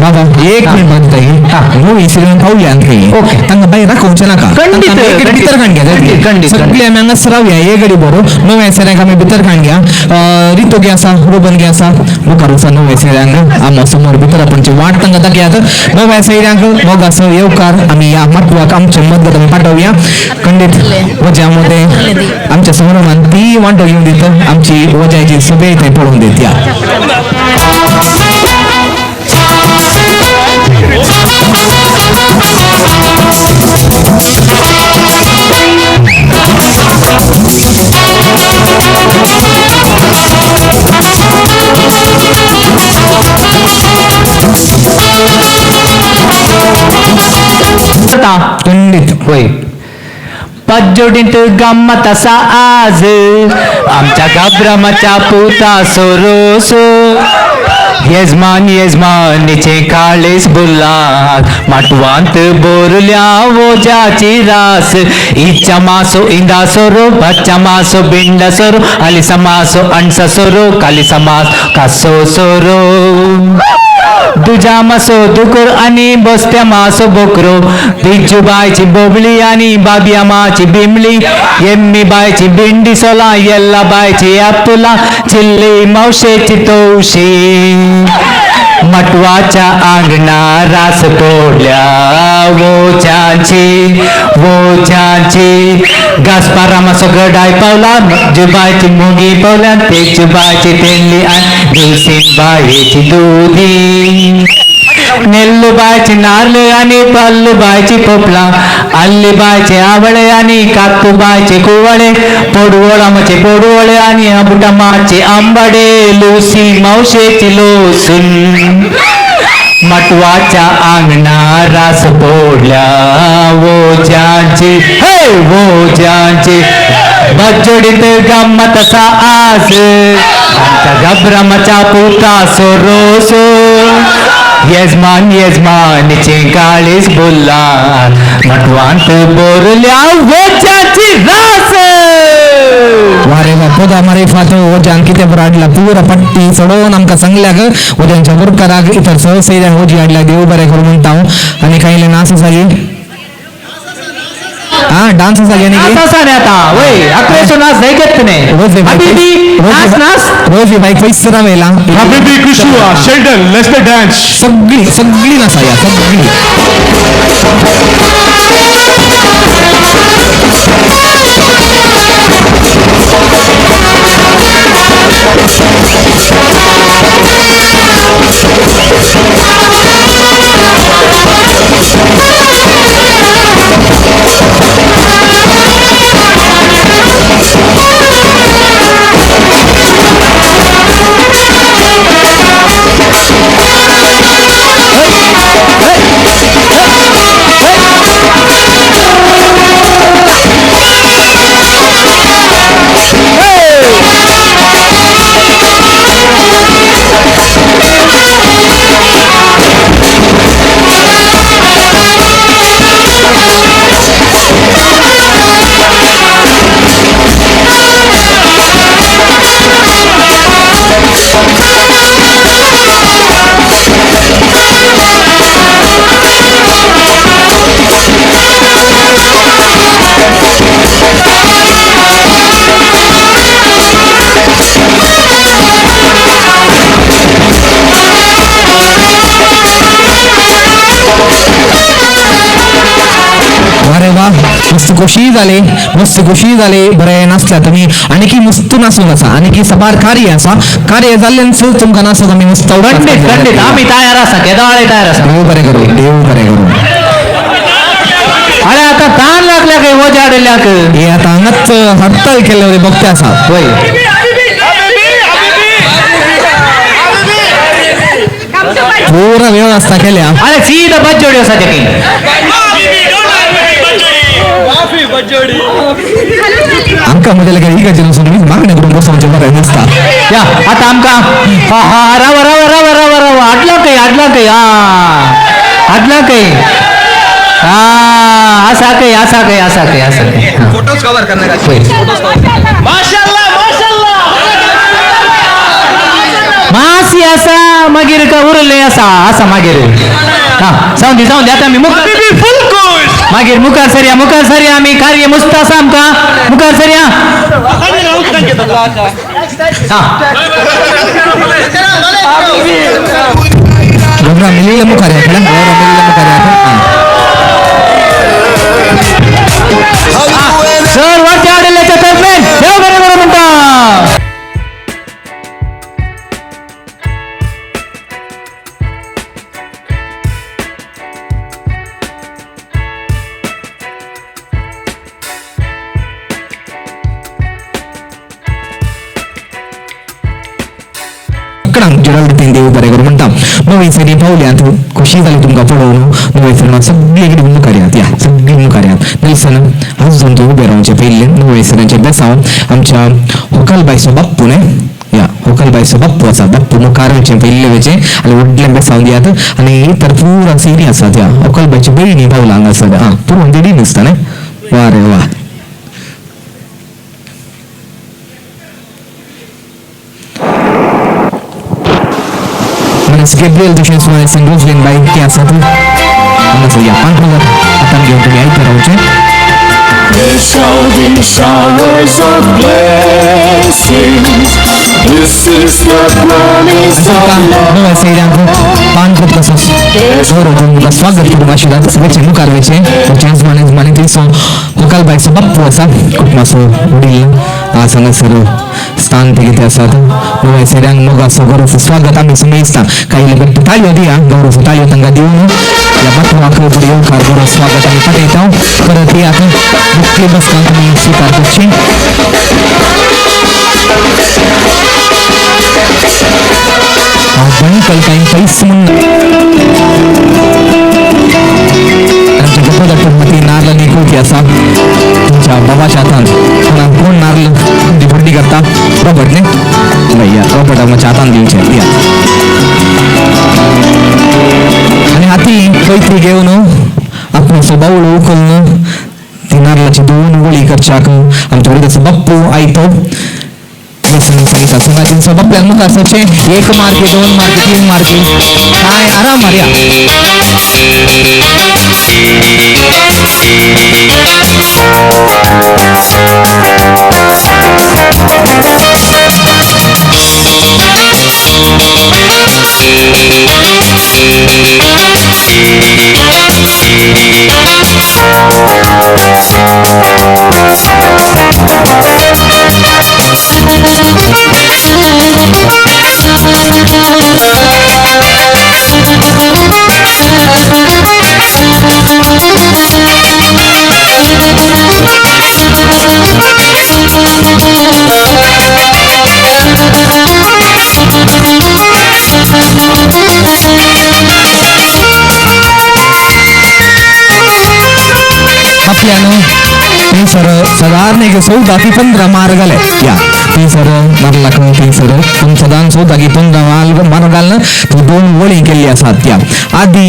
B: बाबा एक मिनिट बांदता मूवी सिरियल पावली आणखी.
I: ओके.
B: तांकां बाय राखोवचें नाका.
I: खंडीत,
B: तांकां आमी एक भितर काण घ्या.
I: खंडीत,
B: सगळी आमी हांगासर रावया हे गडी बरो नव्या सेऱ्यांक आमी भितर काण घ्या. रितो गे आसा रोबन गे आसा मुखार वचा नव्या सेऱ्यांक आमो समोर भितर आपूणची वाट तांकां दाखयात. नव्या सैऱ्यांक मोगाचो येवकार आमी ह्या माटवाक आमचे मदत आमी पाठोवया. खंडीत वज्या मध्ये आमच्या संभ्रमान ती वांटो घेवन दित आमची वज्याची सभे थंय पळोवन दित या. खंडीत
I: वय पज्जोडींत गम्मत आसा आज आमच्या गाब्रामाच्या पुता सोरोस येजमान येजमानीचे काळीस बुल्लात माटवांत बोरल्या वोजाची रास इच्छा मासो इंदा सोरो बच्चा मासो बिंडा सोरो अलिसा मासो अणसा सोरो कालिसा मास कासो सोरो. दुजा मासो दुकर आनी बसत्या मासो बोकरो बिज्जू बायची बोबली आनी बाबिया माची बिमली येम्मी बायची बिंडी सोला येल्ला बायची आपुला चिल्ली मावशेची तोशी मटवाच्या आंगणा रास तोडल्या वोच्याची वोच्याची गासपारामाचो गडाय पावला जुबायची मुगी पावल्या तेजुबायची तेंडली आनी दुलसीन बायेची दुदी नेल्लुबायची नारळ आनी पल्लुबायची पोपलां आल्लीबायचे आवळे आनी कातुबायचे कुवळे पोडवळामाचे पोडवळे आनी आबुटामाचे आंबाडे लुसी मावशेची लोसून मटवाच्या आंगणा रास पोडल्या वोज्यांची हे वोज्यांची बज्जोडीत गम्मत असा आज आमच्या गब्रामाच्या पुता सोरोसो येजमान येजमानीचे काळीज बोलला मटवांत बोरल्या वोज्याची रास.
B: वारे वा पोदा मारे फातो वोज्यान कितें बरो हाडला पुरा पट्टी चडोवन आमकां सांगल्याक वोज्यांच्या बोरकाराक इतर सहसैऱ्यांक वोजी हाडल्या देव बरें करूं म्हणटा हांव. आनी कांय नाच आसा हा डान्स आसा गे
I: नाच आसा न्ही आतां वय आकरेचो नाच जाय घेत न्ही नाच नाच
B: रोजी बाईक पयस रावयला
K: हबीबी कुशुआ शेल्डन let's the dance
B: सगळी सगळी नाचा या सगळी. मस्त खुशी जाली मस्त खुशी जाली बरें नाचल्या तुमी आनी मस्त नाचूंक आसा आनी साबार कार्य आसा कार्य जाल्ल्यान तुमकां नाचत आमी मस्त
I: खंडीत खंडीत आमी तयार आसा केदोळे तयार आसा.
B: देव बरें करूं देव बरें करूं.
I: अरे आतां तान लागल्या काय वोज हाडिल्ल्याक
B: हे आतां हांगाच हडताळ केल्ले वरी बघते आसा
I: वय
B: पुरा वेळ आसता केल्या.
I: अरे सीधा बच्चोडी आसा तेकी
B: आमकां म्हटलें काय इगर्जेन वचून मागणें करून बसोवचें बरें दिसता.
I: या आतां आमकां हा हा रावा रावा रावा रावा रावा हाडला खंय हाडला खंय हा हाडला खंय हा आसा खंय आसा खंय आसा खंय आसा खंय
J: फोटोज कवर करने का. माशाअल्लाह माशाअल्लाह
I: मासी आसा मागीर का उरलें आसा आसा मागीर हा जावन दी जावन दी आतां आमी मुखार
J: फुल खुश
I: मागीर मुखार सरया मुखार सरया आमी कार्य मुस्त आसा आमकां मुखार सरया.
B: गौरा मिलिल्ल्या मुखार या गौरा मिलिल्ल्या मुखार या.
I: सर वरती हाडिल्ल्याच्या तर्फे देव बरें करूं म्हणटा.
B: जडाल देव बरें करूं म्हणटा. नवे सरी पावल्यात खुशी जाली तुमकां पळोवन नवे सर सगळी कडेन मुखार यात या सगळी मुखार यात. नेल्सन अजून तूं उबें रावचें पयलीं नवे सरांचें बेसांव आमच्या होकल बायचो बाप्पू न्ही या होकल बायचो बाप्पू आसा बाप्पू मुखार वचचें पयलीं वचें आनी व्हडलें बेसांव दियात आनी तर पुरा सिरी आसा त्या होकल बायची भयणी पावला हांगासर आं पुरो देडी दिसता न्ही वा रे वा. मानेस गॅब्रियल तशेंच मानेस रोजलीन बाई ती आसात हांगासर या पानपुगात हातान घेवन तुमी आयते रावचें.
L: There shall be showers of blessings. This is the promise of love.
B: नव्या सैऱ्यांक पानपूत कसो गौरव तुमकां स्वागत करूंक आशिल्ला सगळ्याचे मुखार वयचें तशेंच मानेस माने थंयसो मुखाल बायचो बाप्पू आसा कुटुंबाचो वडील आज हांगासर स्थान ते कितें आसात. नव्या सैऱ्यांक मोगाचो गौरवचो स्वागत आमी समजता. कांय लोक ताळयो दिया गौरवचो ताळयो तांकां दिवन ह्या बाप्पाक बरी येवकार गौरव स्वागत आमी पाठयता. परत येयात मुख्य बसका तुमी स्विकार करची. बंकल कांय पयस म्हूण आमच्या गप्पा मती नारल आनी कुळकी आसा तुमच्या बाबाच्या हातान कोणाक कोण नारल तुमची भरणी करता रॉबर्ट न्ही या रॉबर्ट आमच्या हातान दिवचें या. आनी हाती कोयती घेवन आपणाचो बावळो उखलून ती नारलाची दोन वळी करच्याक आमच्या वडिलाचो बाप्पू आयतो सांगितला संगातींचो बापल्यान मुखार सरचें. 1 मार्क 2 मार्क 3 मार्क काय आराम मारया. आपल्यानो थंयसर सदार एक 14 की 15 मार घाले या थंयसर मारलाक थंयसर पूण सदान 14 की 15 मार घालून थंय 2 वळी केल्ली आसात त्या आदी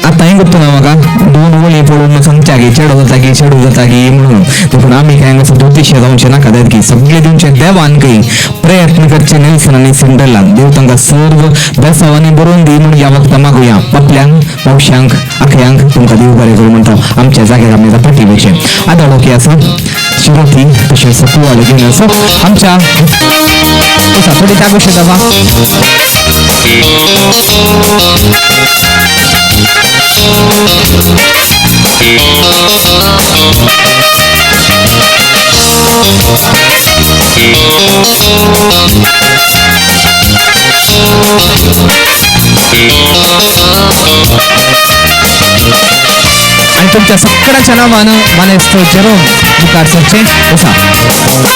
B: आतांय गुप्त ना म्हाका 2 वळी पळोवन सांगच्या की चेडो जाता की चेडू जाता की म्हणून. देखून आमी कांय हांगासर ज्योतिशे जावचें नाका की सगळे दिवचे देवान खंय प्रयत्न करचे नेल्सन आनी सिंड्रेलान देव तांकां सर्व बेसावांनी बरोवन दी म्हूण ह्या वखदां मागुया. बापल्यांक मावश्यांक आखयांक तुमकां देव बरें करूं म्हणटा. आमच्या जाग्यार आमी आतां फाटीं वयचें आदाळो की आसा शिरोती तशेंच कुवाळो घेवन आसा आमच्या आसा थोडी त्या गोश्टी दावा. आनी तुमच्या सगळ्यांच्या नांवान मानेस्त जेरोम मुखार सरचें आसा.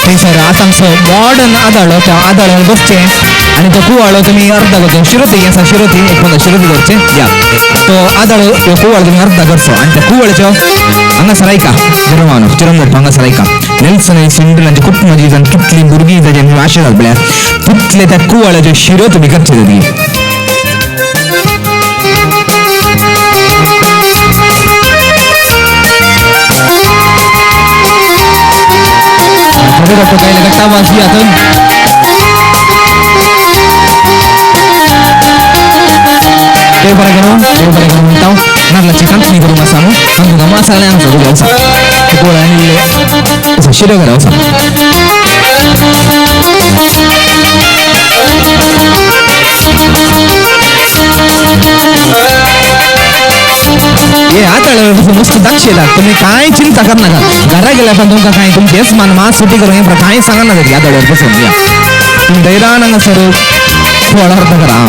B: थंयसर आतां आमचो मॉडर्न आदाळो त्या आदाळ्यार बसचें आनी तो कुवाळो तुमी अर्दा करचो. शिरोती आसा शिरोती एक पंदरा शिरोती करचें या तो आदाळो तो कुवाळो तुमी अर्दा करचो आनी त्या कुवाळ्याचो हांगासर आयका जेरोमान जेरोम धाडपा हांगासर आयका. नेल्सन आनी सिंड्रेलांची कुटुंबाची जावन कितलीं भुरगीं जाची आशिर्वाद म्हळ्यार तितले त्या कुवाळ्याच्यो शिरो तुमी करचे जातली. थोडे डॉक्टर काही लगता वाजली आता. देव बरें करूं देव बरें करूं म्हणटा. नारलाची कांतणी करूंक आसा न्हू तांकां मसाले आसा तुज्या आसा गोळ आनी शिरो करा आसा. हे आतां मस्त दाखयला तुम्ही काय चिंता करनाका. घरा गेल्या पण तुमकां काय तुमची येसमान मात सुटी करून हें कांय सांगना जातली आतां बसून या तुमी धैर्यान हांगासर कुवाळो अर्द करा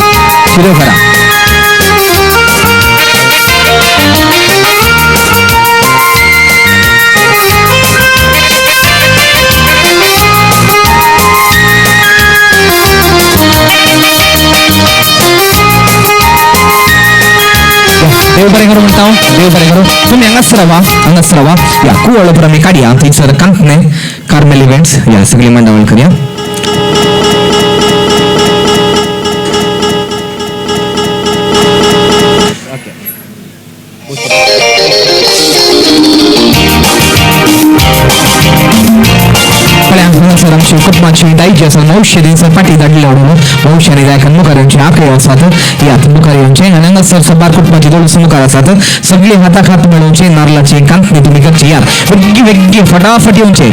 B: शिरो करा. देव बरें करूं म्हणटा हांव देव बरें करूं. तुमी हांगाच रावा हांगाच रावा या कुवाळो पुरो आमी काडया थंयसर कांतने कार्मेल इव्हेंट्स या सगळी मांडावळ करया. पळया हांगासर आमच्या आमची कुटुंबाची दायजी आसा मावशे दिसा फाटी धाडले म्हणून मावशांनी दायकान मुखार येवचे आंकडे आसात यात मुखार येवचे आनी हांगासर सबार कुटुंबाची दोळस मुखार आसात सगळी हाताक हात मेळोवचे नारलाची कांतणी तुमी करची यात वेगळी वेगळी फटाफट येवचे.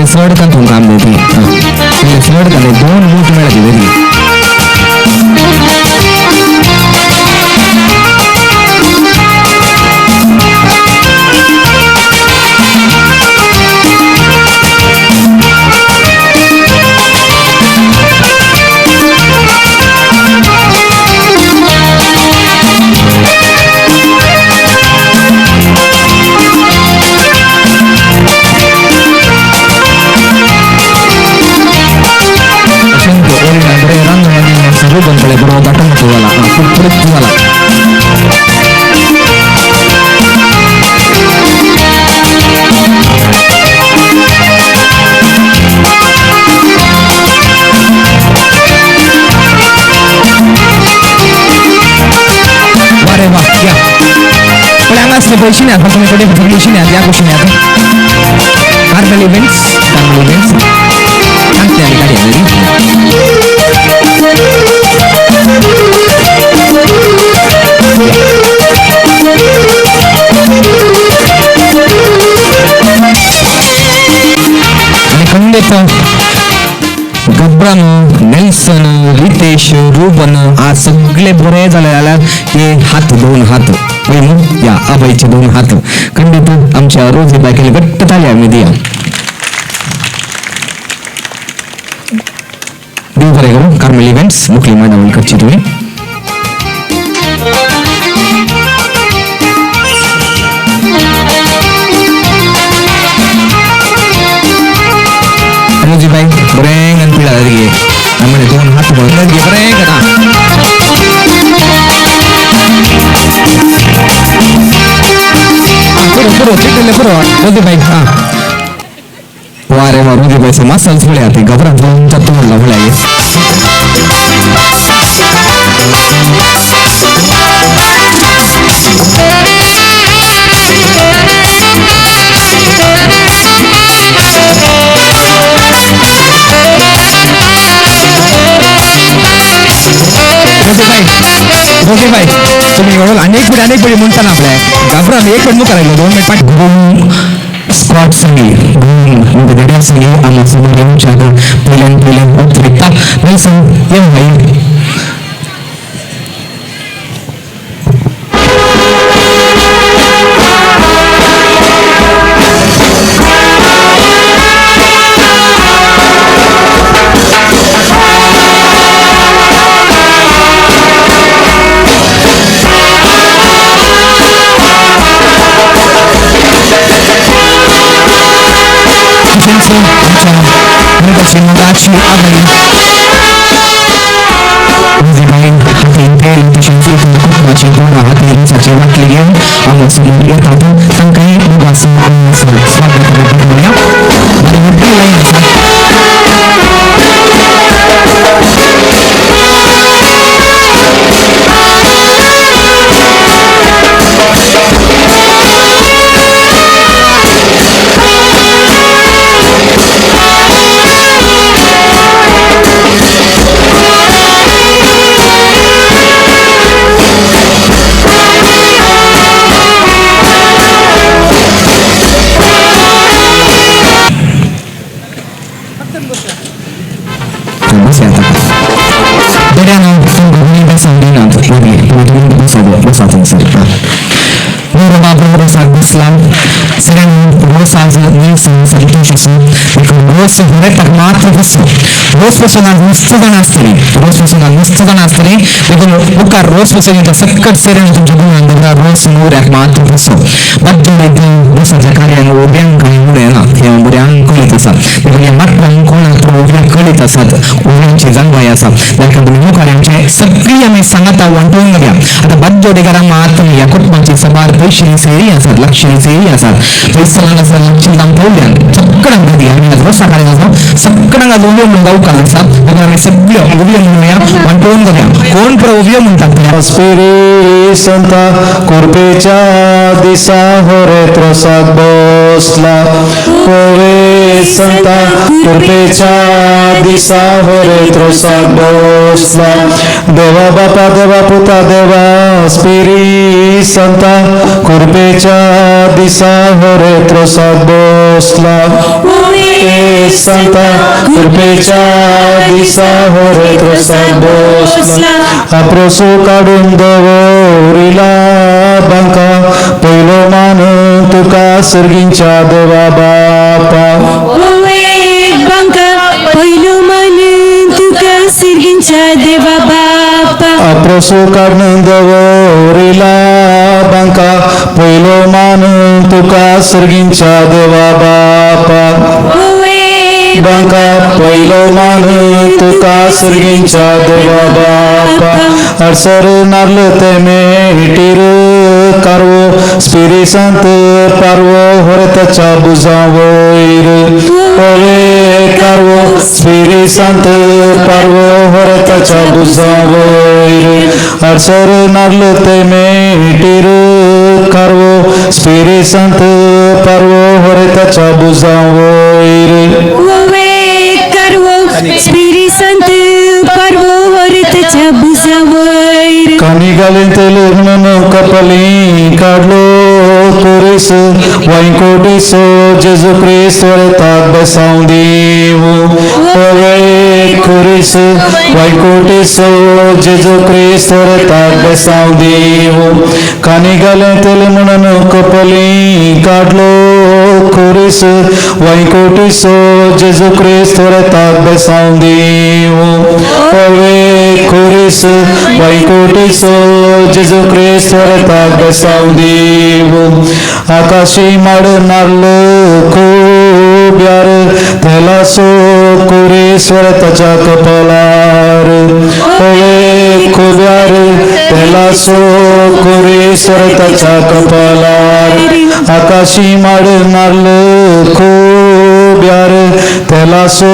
B: चड तातूंत काम दिवपी चड घाले दोन मूठ मेळ्ळा बरी. पैसे नाही आता तुम्ही कडे पैसे नाही या गोष्टी नाही आता कार्मेल इव्हेंट्स सांगते आली गाडी आली. आणि खंडित गब्रान नेल्सन रितेश रुबन आज सगळे बरे जाले जाल्यार हे हात दोन हात या आबाईचे दोन हात खंडित आमच्या रोजी बायकेले घट्ट ताली आम्ही दिया. देव बरे करू. कार्मेल इव्हेंट्स मुखली मांडावळ करची तुम्ही. रोजी बाई बरें आनी पिळा गे आम्ही दोन हात बरें बरें करा. पुरो चिटले पुरो रोजी बाई. हां वा रे वा रोजी बाई मसाल फुळे आती घबरा दोन तत्व म्हणला फुळे. ओके बाय तुम्ही अनेक वेळ अनेक वेळी म्हणताना आपल्या घाबरा एक मिनिट करायला 2 मिनिट पाठ घुम स्क्वॉट संगी घुम म्हणजे दड्या संगी आम्हा समोर येऊन पहिल्यान पहिल्यान उतरिता नेल्सन ये भाई. तशेंच आमच्या मोगाची मोगाची आवय बाईन हातीन तेल तशेंच कुटुंबाची दोना हातीन साचे वाटली घेवन हांगा समोर येतात तांकांय मोगाचो स्वागत करूया. बरी व्हडली लायन आसा. रोस पसून आज मस्त जाणां आसतली, रोस पसून आज मस्त जाणां आसतली. देखून मुखार रोस पसून सक्कट सेरण तुमच्या गुणान दवरा रोस उऱ्याक मात्र बसो बद्द रोसाच्या कार्यान उब्यांक कांय उडयना हें बऱ्यांक कळीत आसा. देखून ह्या मातरांक कोणाक उब्यांक कळीत आसात, उब्यांची जाणवाय आसा. जाल्यार तुमी मुखार आमचे सगळी आमी सांगाता वांटून घेया. आतां बाज्जोडेकारां मात ह्या कुटुंबाची साबार पयशे सेरी आसात, लक्षी सेरी आसात, पयसल्यान आसा लक्षी पळोवया सगळ्यांक दी आमी आज रोसा कार्यान आसा सगळ्यांक आज उबयो म्हणून गावकार आसा. देखून आमी सगळ्यो उबयो म्हणुया वांटून घेया. कोण पुरो उबयो म्हणटात
C: स्पिरी संता कुरपेच्या दिसा होरे त्रसाक बसला, होरे संता कुरपेच्या दिसा होरे त्रसाक बसला. देवा बापा देवा पुता देवा स्पिरी संता कुरपेच्या दिसा होरे त्रसाक बसला, संता कृपेच्या दिसा होरे त्रसाक बसला. आपरोसो काडून दवरिला बांका पयलो मान तुका सर्गींच्या देवा बापा,
L: बांका पयलो मान तुका सर्गींच्या देवा बापा.
C: आपरोसो काडून दवरिला बांका पयलो मान तुका सर्गींच्या देवा बापा, बांका पयलो मान तुका सर्गींच्या देवा बापा. अडसर नारल ते मेटीर कारवो स्पिरी संत पारवो होरताच्या बुजा वयर, होरे कारवो स्पिरी संत पारवो होरताच्या बुजा वयर. अडसर नारल ते मेटीर कारवो स्पिरी संत पारवो होरताच्या बुजा वयर,
L: स्पिरी संत पारवो होरताच्या बुजा वयर.
C: कानी घालीन तेल म्हणून कपली काडलो कुरीस वैकोटीसो जेजू क्रिस्त वरताक बसावं दीव, होवे कुरीस वैकोटीसो जेजू क्रिस्त वरताक बसावं दीव. कानी घालीन तेल म्हणून कपली काडलो कुरीस वैकोटीसो जेजू क्रिस्त वरताक बसावं दीव, होवे कुरीस वैकोटीसो जेजू क्रिस्त वरताक बसावं दीव. आकाशी माड नारल खूब्यार तेलासो कुरीस वरताच्या कपालार, होवे खुब्यार तेलासो कुरीस वरताच्या कपालार. आकाशी माड नारल खूब्यार तेलासो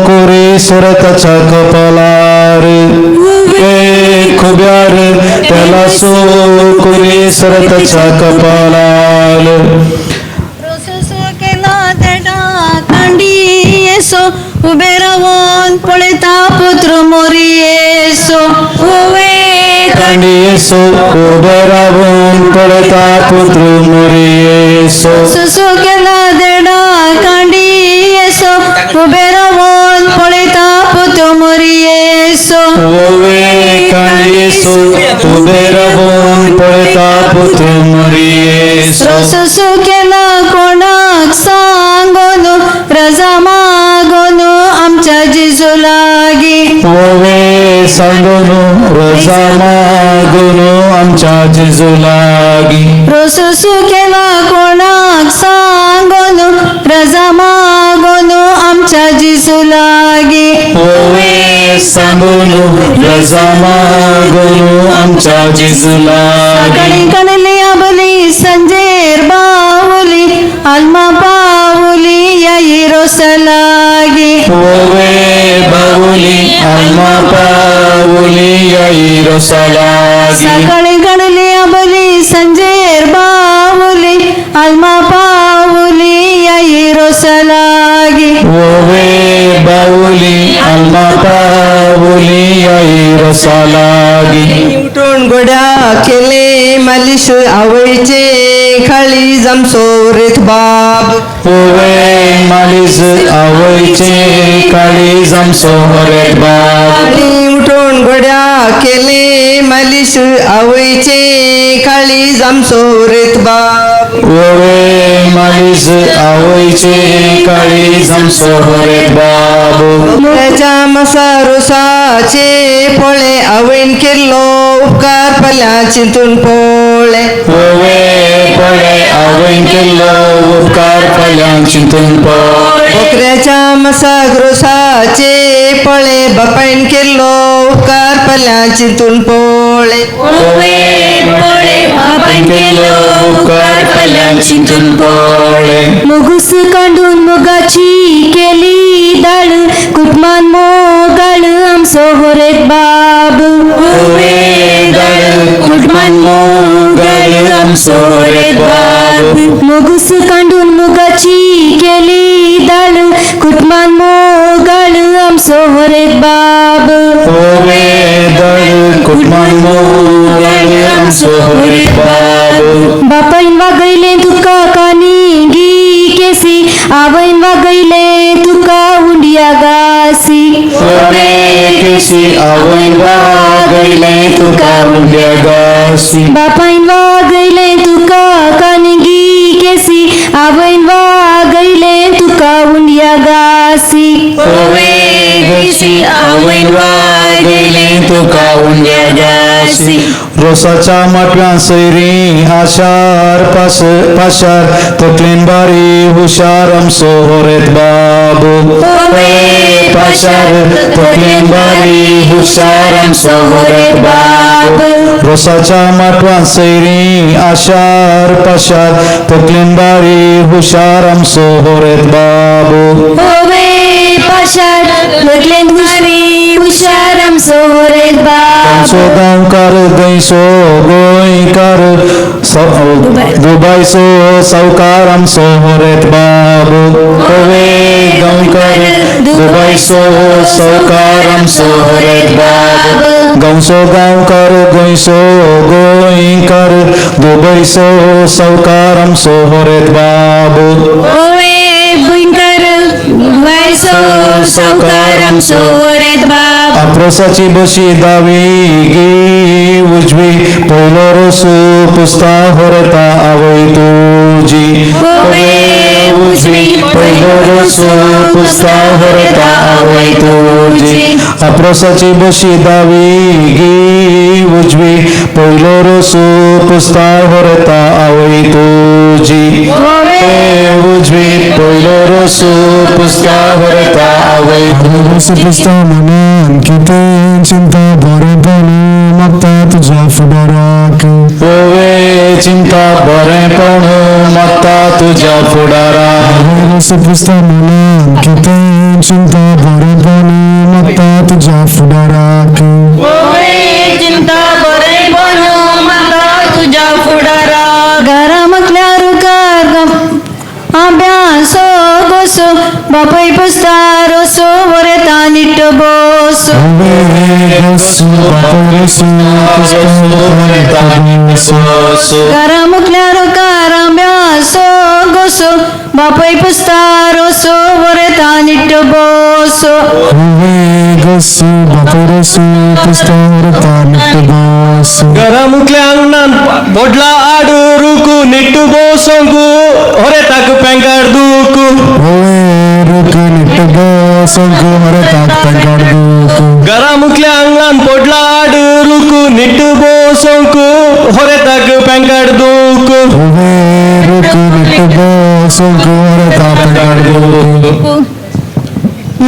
C: कुरीस वरताच्या कपालार, खुब्यार तेलासो कुरीस वरताच्या कपालार.
L: उबे रावन पळयता पुत्र मोरी येसो, उवे
C: कांडी येसो उबे रावन पळयता पुत्र मोरी येसो.
L: सुसू केला देडा कांडी येसो उबे रावन पळयता पुत्र मोरी येसो,
C: उवे कांडी येसो उबे रावन पळयता पुत्र मोरी येसो.
L: सुसू केला कोणाक सांगोन रजा मागोन आमच्या जेजू लागी,
C: ओवे सांगोन रजा मागोन आमच्या जेजू लागी.
L: रोसू केला कोणाक सांगोन रजा मागोन
M: जेजू लागी
C: ओवे सांगून रजा मागून आमच्या जेजू लागी
M: सकाळी कणली आबली संजेर बावली आल्मा पावली या इरोसा लागी
C: ओवे बावली आल्मा पावली या इरोसा लागी
M: सकाळी कणली आबली संजेर बावली आल्मा पावली या इरोसा लागी
C: ओवे बावली आल्मा पावली या इरोसा लागी
N: उठून गोड्या केले मालिश आवयचे खाली जमसो रेत बाब
C: ओवे मालिश आवयचे काळी जमसो रेत बाब
N: उठून गोड्या केले मालिश आवयचे काळी जमसो रेत बाब
C: ओवे मालिश आवयचे काळी जमसो रेत बाब
N: त्याच्या मसारोसाचे पोळे आवयन केल्लो उपकार पल्या चिंतून पोळे
C: ओवे पोळे आवयन केल्लो उपकार पल्या चिंतून पोळे
N: बोकऱ्याच्या मसाग्रोसाचे पोळे बापायन केल्लो उपकार पल्या चिंतून पोळे
L: ओवे पोळे बापायन केल्लो
C: उपकार पल्या चिंतून पोळे
M: मुगुस कांडून मुगाची केली दाळ कुटमान मोगाळ आमचो होरेत बाब
C: ओवे दाळ कुटमान मोगाळ आमचो होरेत बाब
M: मुगुस कांडून मुगाची केली दाळ कुटमान मोगाळ आमचो होरेत बाब
C: ओवे दाळ कुटमान मोगाळ आमचो होरेत बाब
M: बापायन वागयलें तुका कानी गी केसी आवयन वागयलें तुका उंडिया गासी
C: ओवे केसी आवयन वागयलें तुका उंड्या गासी
M: बापायन वागयलें तुका कानी गी केसी आवयन वागयलें तुका उंडिया गासी
C: ओवे केसी आवयन वागयलें तुका उंड्या गासी रोसाच्या माटव्या सैरी आशार पास पाशार तकलेन बारी हुशार आमचो होरेत बाब
L: ओवे
C: पाशार तकलेन बारी हुशार आमचो होरेत बाब रोसाच्या माटव्या सैरी आशार पाशार तकलेन बारी हुशार आमचो होरेत बाब
M: ओवे पाशार तकलेन बारी हुशार आमचो होरेत बाब
C: गांवचो गांवकार गोंयचो गोंयकार दुबायचो सावकार आमचो होरेत बाब ओवे गांवकार दुबायचो सावकार आमचो होरेत बाब गांवचो गांवकार गोंयचो गोंयकार दुबयचो सावकार आमचो होरेत बाब
M: ओवे गोंयकार दुबायचो सावकार आमचो होरेत बाब
C: आप्रोसाची बशी दावी गी उजवी पयलो रोसू पुस्ता होरता आवय तुजी
L: ओवे उजवी
C: पयलो रोसू पुस्ता होरता आवय तुजी आप्रोसाची बशी दावी गी उजवी पयलो रोसू पुस्ता होरता आवय तुजी
M: ओवे
C: उजवी पयलो रोसू पुस्ता होरता आवय
G: रोसू पुस्ता मनान कितें चिंता बरेंपण मागता तुज्या फुडाराक
C: ओवे चिंता बरेंपण मागता तुज्या फुडाराक
G: रोसू पुस्ता मनान कितें चिंता बरेंपण मागता तुज्या फुडाराक
M: ओवे चिंता बरेंपण मागता तुज्या फुडाराक घरा म्हटल्यार रुकार आंब्यासो गोसो बापूय पुस्ता रोसो वरेता निट्ट बोसो घरा मुखल्यार रुकार आंब्यासो गोसो बापूय पुस्ता रोसो वरेता निट्ट बोसो
J: घरा मुखल्या आंगणान बोडला आडू रुकू निट्टू बोसोंकू होरेताक पेंगार दुकू घरा मुखल्या आंगणान पोडला आडू रुकू निट्टू बोसोंकू होरेताक पेंगार दुकू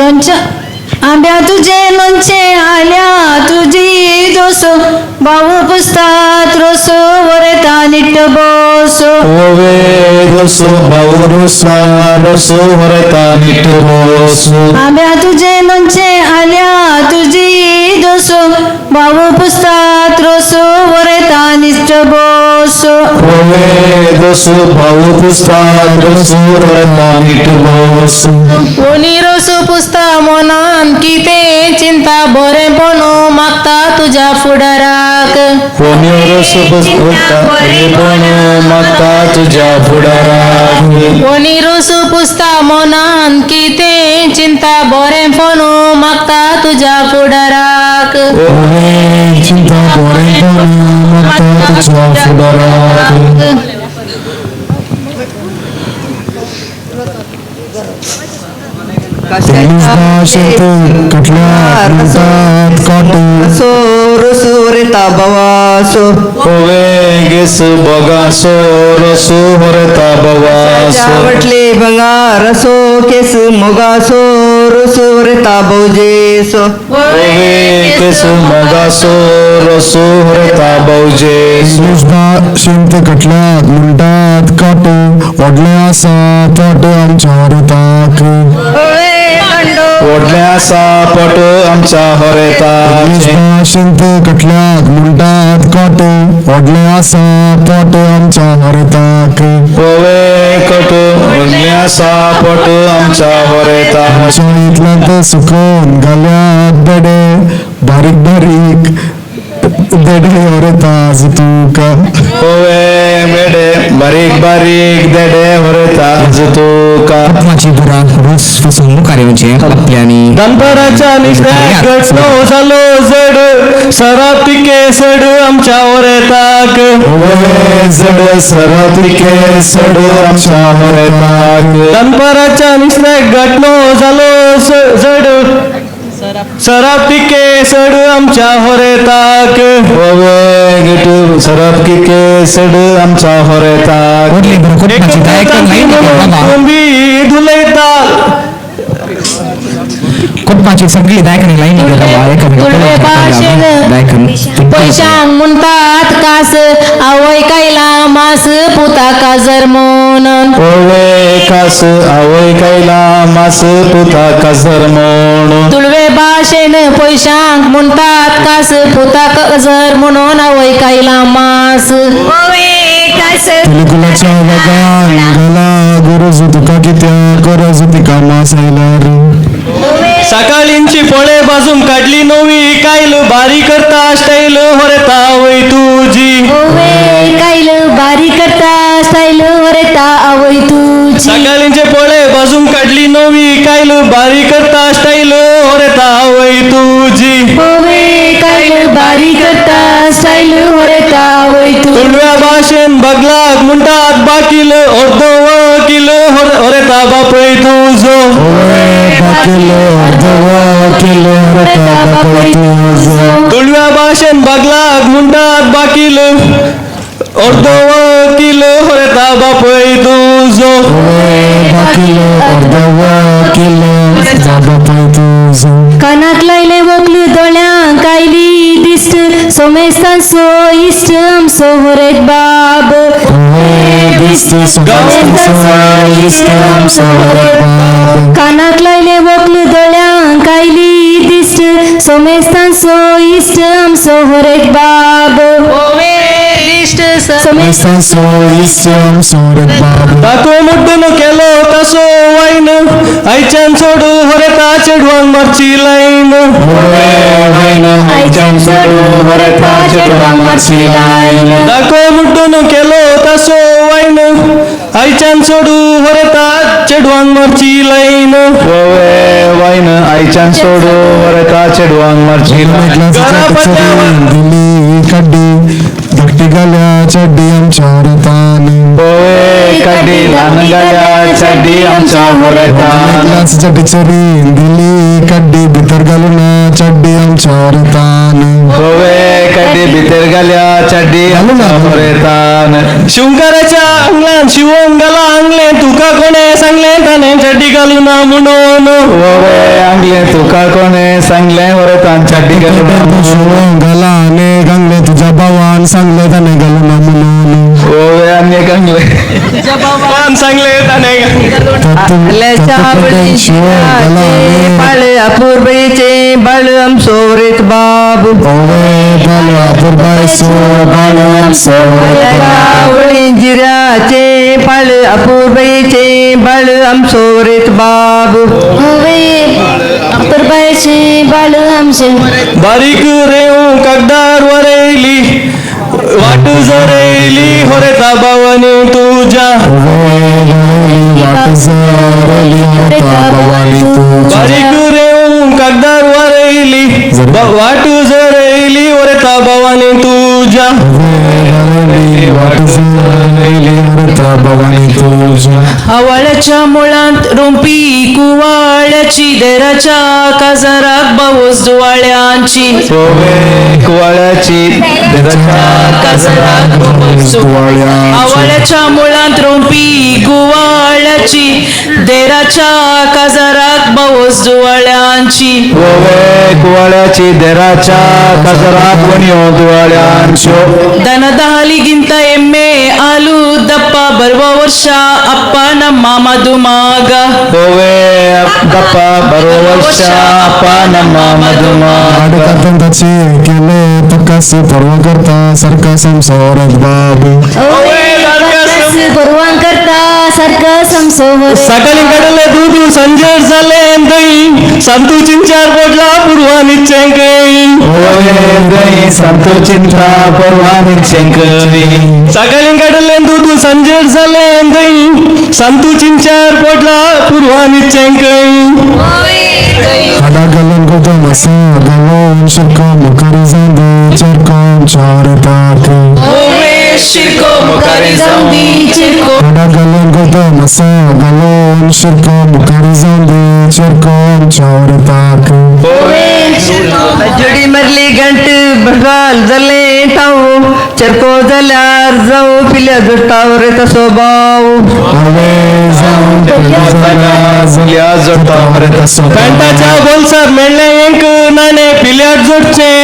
M: लोणच्या आंब्या तुझे लोणचे आल्या तुझी दोसो भाऊ पुसतात रोसो वरेता निट्ट बोसो
C: ओवे दोसो भाऊ रोसा रोसो वरेता निट्ट बोसो
M: आंब्या तुझे लोणचे आल्या तुझी दोसो भाऊ पुसतात रोसो वरेता निट्ट बोसो
C: ओवे दोसो भाऊ पुसतात रोसो वरेता निट्ट बोसो
F: कोणी रोसो पुसता मनान कितें चिंता बरेंपण मागता तुज्या फुडाराक
C: कोणी रोसो पुसता बरेंपण मागता तुज्या फुडाराक
F: कोणी रोसो पुसता मनान कितें चिंता बरेंपण मागता तुज्या फुडाराक
G: चिंता बरेंपण मागता तुज्या फुडाराक
N: आवटले बंगार सो केस मोगासो रसो रेता बौजेसो
C: केस मोगासो रसो रेता बौजेसो
G: शिंत कटल्यात म्हणटात काटो व्हडलें आसा पोट आमच्या रेताक
C: व्हडलें आसा पोट आमच्या होरेताक
G: शिंत कटल्यात म्हणटात काटो व्हडलें आसा पोट आमच्या होरेताक
C: ओवे कट व्हडलें आसा पोट आमच्या होरेताक
G: आमच्या इतल्यांत सुकोवन घाल्यात बेडे बारीक बारीक देडे होरेताज तुका
C: ओवे मेडे बारीक बारीक देडे होरेताज तुका
B: आत्माची बुरा रोस फसून मुखार येवचें आपल्यांनी
J: दनपराच्या निसऱ्याक घटनो जालो जड सराप तिके सड आमच्या होरेताक
G: ओवे जड सराप तिके सड आमच्या होरेताक
J: दनपराच्या निसऱ्याक घटनो जालो जड सराप तिके सड आमच्या होरेताक
C: ओवे गेट सराप तिके सड आमच्या होरेताक
J: धुलयता
B: कुटुंबाची सगळी दायकणी लाईन
F: पयशांक म्हणटात कास आवय कायला मास पुता काजर म्हणून
C: ओवे कास आवय कायला मास पुता काजर म्हणून
F: तुळवे भाशेन पयशांक म्हणटात कास पुता काजर म्हणून आवय कायला मास
G: तेलुगुलाच्या वगान घाला गरज तुका कित्याक गरज तिका मास आयल्यार
J: सकाळींची पोळे बाजून काडली नवी कायल बारी करता स्टायल होरेता आवय तुजी
M: ओवे कायल बारी करता स्टायल होरेता आवय तुजी
J: सकाळींचे पोळे बाजून काडली नवी कायल बारी करता स्टायल होरेता आवय तुजी
M: ओवे कायल बारी करता स्टायल होरेता आवय तुजी
J: तुळव्या भाशेन बगलाक म्हणटात बाकील अर्दो वकील होरेता बापय तुजो तुळव्या भाशेन बगलाक म्हणटात बाकील अर्दो वकील होरेता बापय तुजो
M: कानाक लायले वकल दोळ्यांक आयली दिश्ट सोमेस्तांचो इश्ट आमचो होरेत बाब कानाक लायले वकल दोळ्यांक आयली दिश्ट सोमेस्तांचो इश्ट आमचो होरेत बाब
J: ताको मुड्डून केलो तसो वायन आयच्यान सोडू होरेता चेडवांक मारची लायन ताको मुड्डून केलो तसो वायन आयच्यान सोडू होरेता चेडवांक मारची लायन
C: वायन आयच्यान सोडू होरेता चेडवांक मारची लायन
G: दिली कड्डी धाकटी गाल्या चड्डी आमच्या होरेतान
C: ओवे कड्डी ल्हान गाल्या चड्डी आमच्या होरेतान
G: ग्लासाच्या टिचरीन दिली कड्डी भितर घालून चड्डी आमच्या होरेतान
C: ओवे काडी भितर घाल्या चड्डी होरेतान.
J: शिंवकाराच्या आंगलान शिवोंक घाला आंगलें तुका कोणें सांगलें ताणें चड्डी घालूं ना म्हणून.
C: ओवे आंगलें तुका कोणें सांगलें होरेतान चड्डी घालूं ना.
G: शिवोंक घाला आनी गांगलें तुज्या भावान सांगलें ताणें घालूं ना म्हणून.
C: ओवे आनी गांगलें
J: तुज्या भावान सांगलें ताणें.
N: बाळ अपूर्बईचे बाळ आमचो वरेत बाब.
G: ओवे बाळ अपूर्बायचो बाळ आमचो वरेत बाब.
N: जिऱ्याचे बाळ अपूर्बईचे बाळ आमचो वरेत बाब.
M: ओवे अपूर्बायचे बाळ आमचे.
J: बारीक रेंव कागदार वरयली वाट जरयली होरेता भावानी तुज्या.
G: वाट जरयली होरेता भावानी तुज्या.
J: बारीक रेंव कागदार वरयली वाट जरयली होरेता भावानी तुज्या.
G: वाट जरयली होरेता भावानी तुज्या.
A: आवाळ्याच्या मुळांत रोंपी कुवाळ्याची देराच्या काजाराक बावस दुवाळ्यांची.
C: कुवाळ्याची देराच्या
A: काजाराक बावस दुवाळ्यांची. आवाळ्याच्या मुळांत रोंपी कुवाळ्याची देराच्या काजाराक बावस दुवाळ्यांची.
C: कुवाळ्याची देराच्या काजाराक वणयो दुवाळ्यांच्यो.
A: ದನದ ಹಾಲಿಗಿಂತ ಎಮ್ಮೆ ಹಾಲು ದಪ್ಪ ಬರುವ ವರ್ಷ ಅಪ್ಪ ನಮ್ಮ ಮಧುಮಗ.
C: ಓವೇ ದಪ್ಪ ಬರುವ ವರ್ಷ ಅಪ್ಪ ನಮ್ಮ ಮಧುಮಗ.
G: कांताची केले पक्कास परवा करता सर्कस आमचो वरेत बाब.
M: परवा करता सर्कस आमचो वरेत.
J: सकाळी काडले दूध संजेर जालें दही संतू चिंचार पडला पुरवानी चेंकई.
C: दही संतू चिंचा पुरवानी चेंकई.
J: सकाळी काडले दूध संजेर जालें दही संतू चिंचार पडला पुरवानी चेंकई.
G: हाडा घालून गोदम आसा घालून शिरको मुखार जावं चिरको आमच्या वरेताक.
A: शिरको मुखार जावं चिरको.
G: हाडा घालून गोदम आसा घालून शिरको मुखार जावं चिरको आमच्या वरेताक.
N: जोडी मरली घंट बगाल जालें ताव चरको जाल्यार जावं पिल्या जोडटा वरेताचो भाव.
J: पेंटाच्या बोल्सार मेळ्ळें एक नाणें पिल्यार जोडचें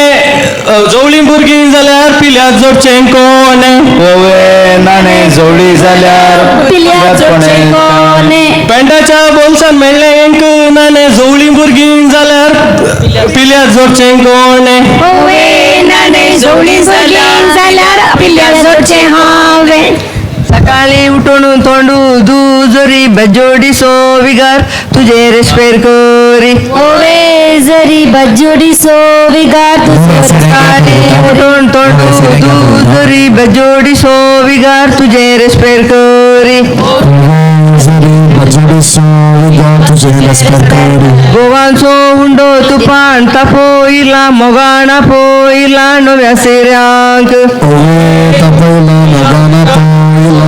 J: जवळी भुरगीं जाल्यार पिल्यार जोडचें कोणें.
C: ओवे नाणें जवळी जाल्यार
M: पिल्यार जोडचें कोणें.
J: पेंटाच्या बोल्सार मेळ्ळें एक नाणें जवळी भुरगीं जाल्यार पिल्यार जोडचें कोणें.
M: ओवे नाणें जवळी भुरगीं जाल्यार पिल्यार जोडचें हांवें.
N: सकाळी उठून तोंडू जरी बजोडी सो विगार तुझे रेस्पेर करी.
M: ओवे जरी बजोडी सो विगार तुझे.
N: सकाळी उठून तोंडू जरी बजोडी सो विगार तुझे रेस्पेर करी.
G: जरी बजोडी सो विगार तुझे रेस्पेर करी.
N: गोवांचो उंडो तुपान तापोयला मोगाना पोयला नव्या सेऱ्यांक.
G: ओवे तापयला मोगाना पोयला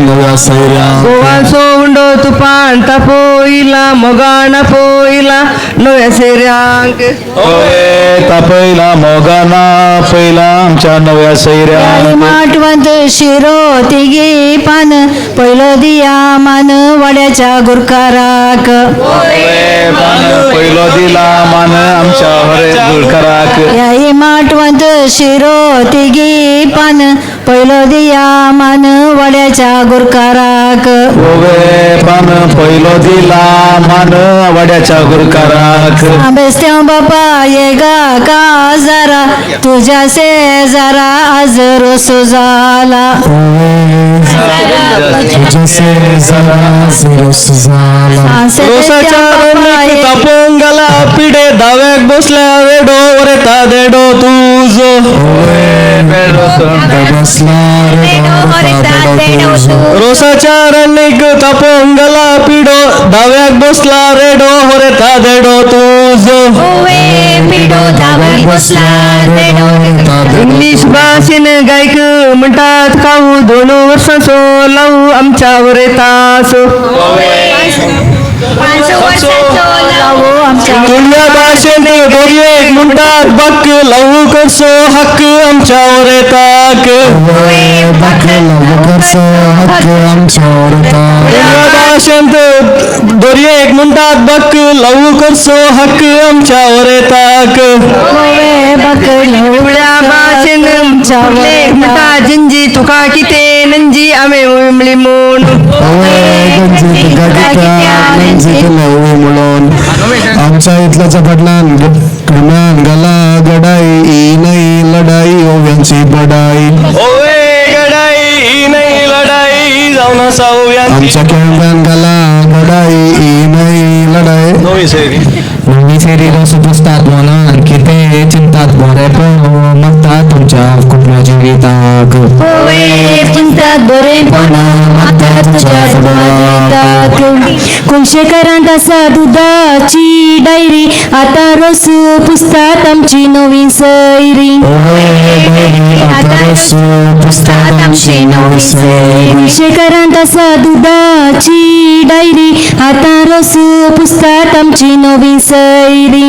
G: नव्या सैऱ्यांक.
N: गोवांचो उंडो तुपान तापोयला मोगाना पोयला नव्या सेऱ्यांक.
C: ओवे तापयला मोगाना पयला आमच्या नव्या सैऱ्यांक.
M: माटवंत शिरो तिगी पान पयलो दिया मान वाड्याच्या गुरकाराक.
C: पान पयलो दिला मान आमच्या हरे गुरकाराक.
M: याई माटवंत शिरो तिगी पान पयलो दिया मान वाड्याच्या गुरकाराक.
C: ओवे पान पयलो दिला मान वाड्याच्या गुरकाराक.
M: बेस्त्यांव बापा ये गा काजारा तुझ्या शेजारा आज रोसो झाला.
G: तुझ्या शेजारा आज रोसो झाला.
J: रोसाच्या रणीक तापोवंक घाला पिडे दाव्याक बसल्या वेडो वरेता देडो तुजो. रोसाच्या रणीक तापोवंक घाला पिडो दाव्याक बसला रेडो होरेता देडो तुजो.
N: इंग्लीश भाशेन गायक म्हणटात खाऊ 2 वर्सांचो लावू आमच्या वरेताचो.
M: 5 वर्सांचो लावू आमच्या.
J: भाशेन दोरयेक म्हणटात बाक लव करचो हक्क आमच्या वरेताक
G: बाक लव करचो हक्क आमच्या वरेताक
J: भाशेन दोरयेक म्हणटात बाक लव करचो हक्क आमच्या वरेताक
N: भाशेन म्हणटा जिंजी तुका कितें नंजी आमे उमली म्हूण
G: गंजी तुका कित्या नंजी तुला उवी म्हणून आमच्या इथल्याच्या पाटलान क्रमान गला गडाई ई नाही लढाई ओव्यांची बडाई
J: ओवे गडाई ही नाही लढाई जावन आसा ओव्यांची
G: आमच्या केंद्रान गला गडाई ई नाही लढाई
J: नवी सैरी
B: नवी सैरी रोस पुसतात म्हणून कितें चिंतात बरेपण मागता तुमच्या कुटुंबा जिविताक
M: चिंतात बरेपण मागता तुमच्या जिविताक कुमशेकरांत आसा दुदाची डायरी आतां रोस पुसतात आमची नवी सैरी
G: आतां रोस पुसतात आमची नवी सैरी
M: कुमशेकरांत आसा दुदाची डायरी आतां रोस पुसतात आमची नवी सैरी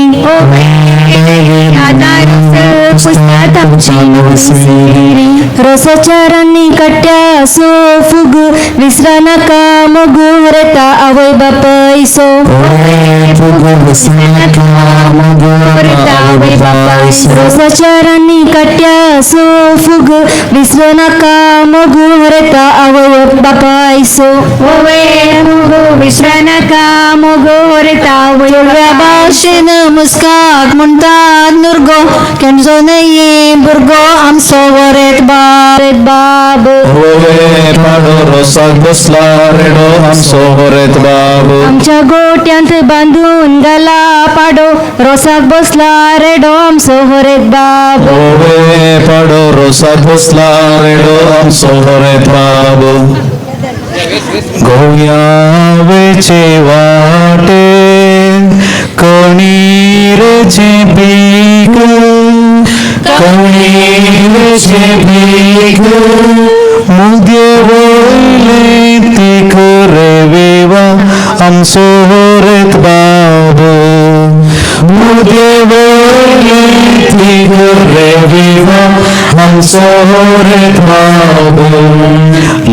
M: आतां रोस पुसतात आमची नवी सैरी रोसाच्या रान्नी कट्ट्या सो फुग विसरा नाका मोगू रेता आवय बापायसो रोसाच्या रान्नी कट्ट्या सो फुग विसरो नाका मोगू रेता आवय बापायसो विसरा नाका मोगू रेता चोडव्या भाशेन मुस्काक म्हणटात नुरगो केंजो नये भुरगो आमचो वरेत बारेत बाब
C: होवे पाडो रोसाक बसला रेडो आमचो होरेत बाब
M: आमच्या गोट्यांत बांदून घाला पाडो रोसाक बसला रेडो आमचो होरेत बाब
C: होवे पाडो रोसाक बसला रेडो आमचो होरेत बाब गोंयावेचे वाटे कणीरेचे पीक कणीरेचे पीक मुदे वयले तीख रे वेवा आमचो होरेत बाब मुदे वयले तीख रे वेवा आमचो होरेत बाब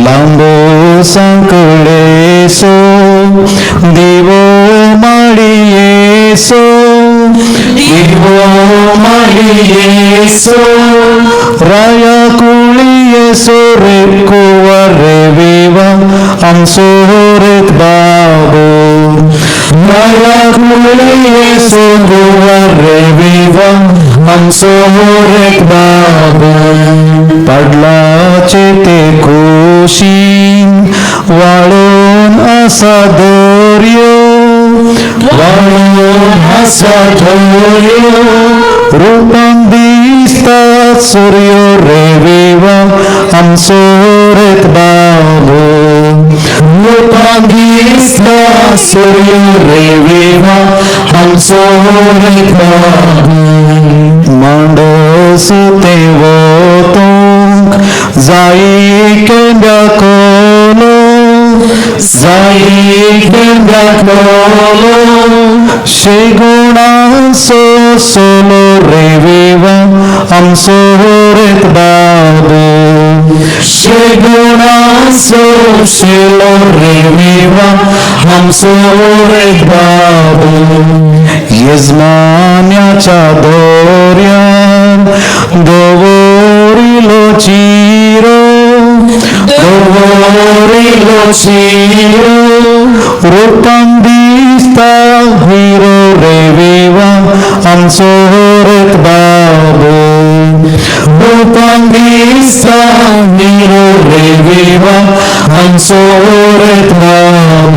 C: लांबो सांकळेसो दिवो माळयेसो दिवो माळयेसो राया कुळयेसो रे कुंवर रे वेवा आमचो होरेत बाब राया कुळयेसो कुंवर रे वेवा आमचो होरेत बाब पाडलाचे ते खोशी वाळून आसा दर्यो वाळून आसा दर्यो रुपान दिसता सूर्यो रे वेवा आमचो होरेत बाब रुपान दिसता सूर्यो रे वेवा आमचो होरेत बाब मांडो सुते वतूंक जाई केंद्या कोलो जाई केंद्या कोलो शेगुणांचो सोलो रे वेवा आमचो होरेत बाब शेगुणांचो शेलो रे वेवा आमचो होरेत बाब यजमान्याच्या दोऱ्यान दवरिलो चिरो दवरिलो चिरो रुपान दिसता हिरो रे वेवा आमचो होरेत बाब रुपान दिसता हिरो रे वेवा आमचो होरेत बाब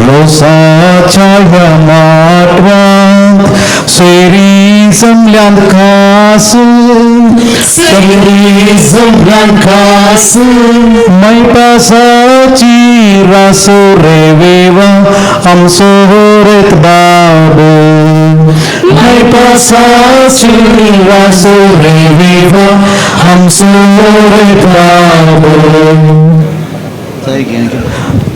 C: रोसाच्या ह्या माटवांत सोयरी जमल्यांत खास सोयरी जमल्यांत खास मैपासाची रासो रे वेवा आमचो होरेत बाब मैपासाची रासो रे वेवा आमचो होरेत बाब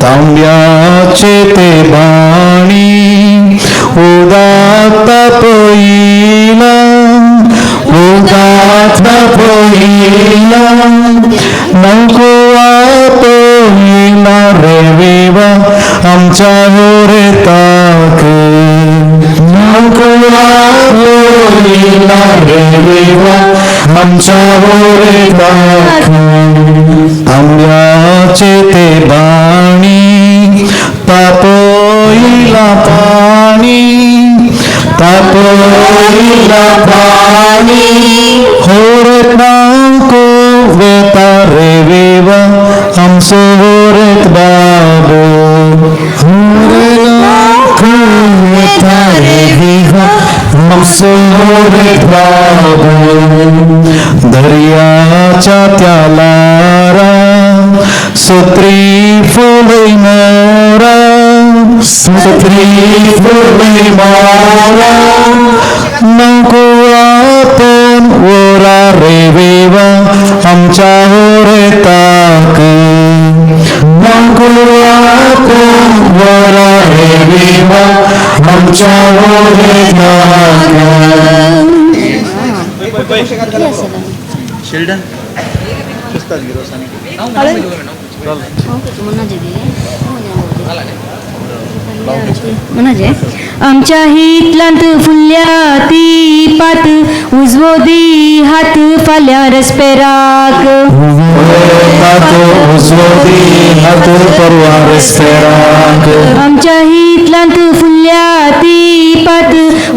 C: तांब्याचे ते बाणी उदक तापयला उदक तापयला नको आपयला रे विवा आमच्या होरेताक नको आपयला रे विवा आमच्या होरेताक आंब्याचे ते बाणी तापयला पाणी तापयला पाणी होरेताक वेता रे विवा आमचो होरेत बाबू होरेताक वेता रे विवा आमचो होरेत बाबू दर्याच्या त्या लारा सत्री फुलय मोरा सत्री फुलय मोरा नको आपण ओरा रे विवा आमच्या होरेताक नको आपण ओरा रे विवा आमच्या होरेताक.
M: आमच्या हितलांत फुलल्या ती पात उजवो दी हात फाल्यां रेस्पेराक
C: उजवो दी हात परवा रेस्पेराक
M: आमच्या हितलांत फुलल्या ती पात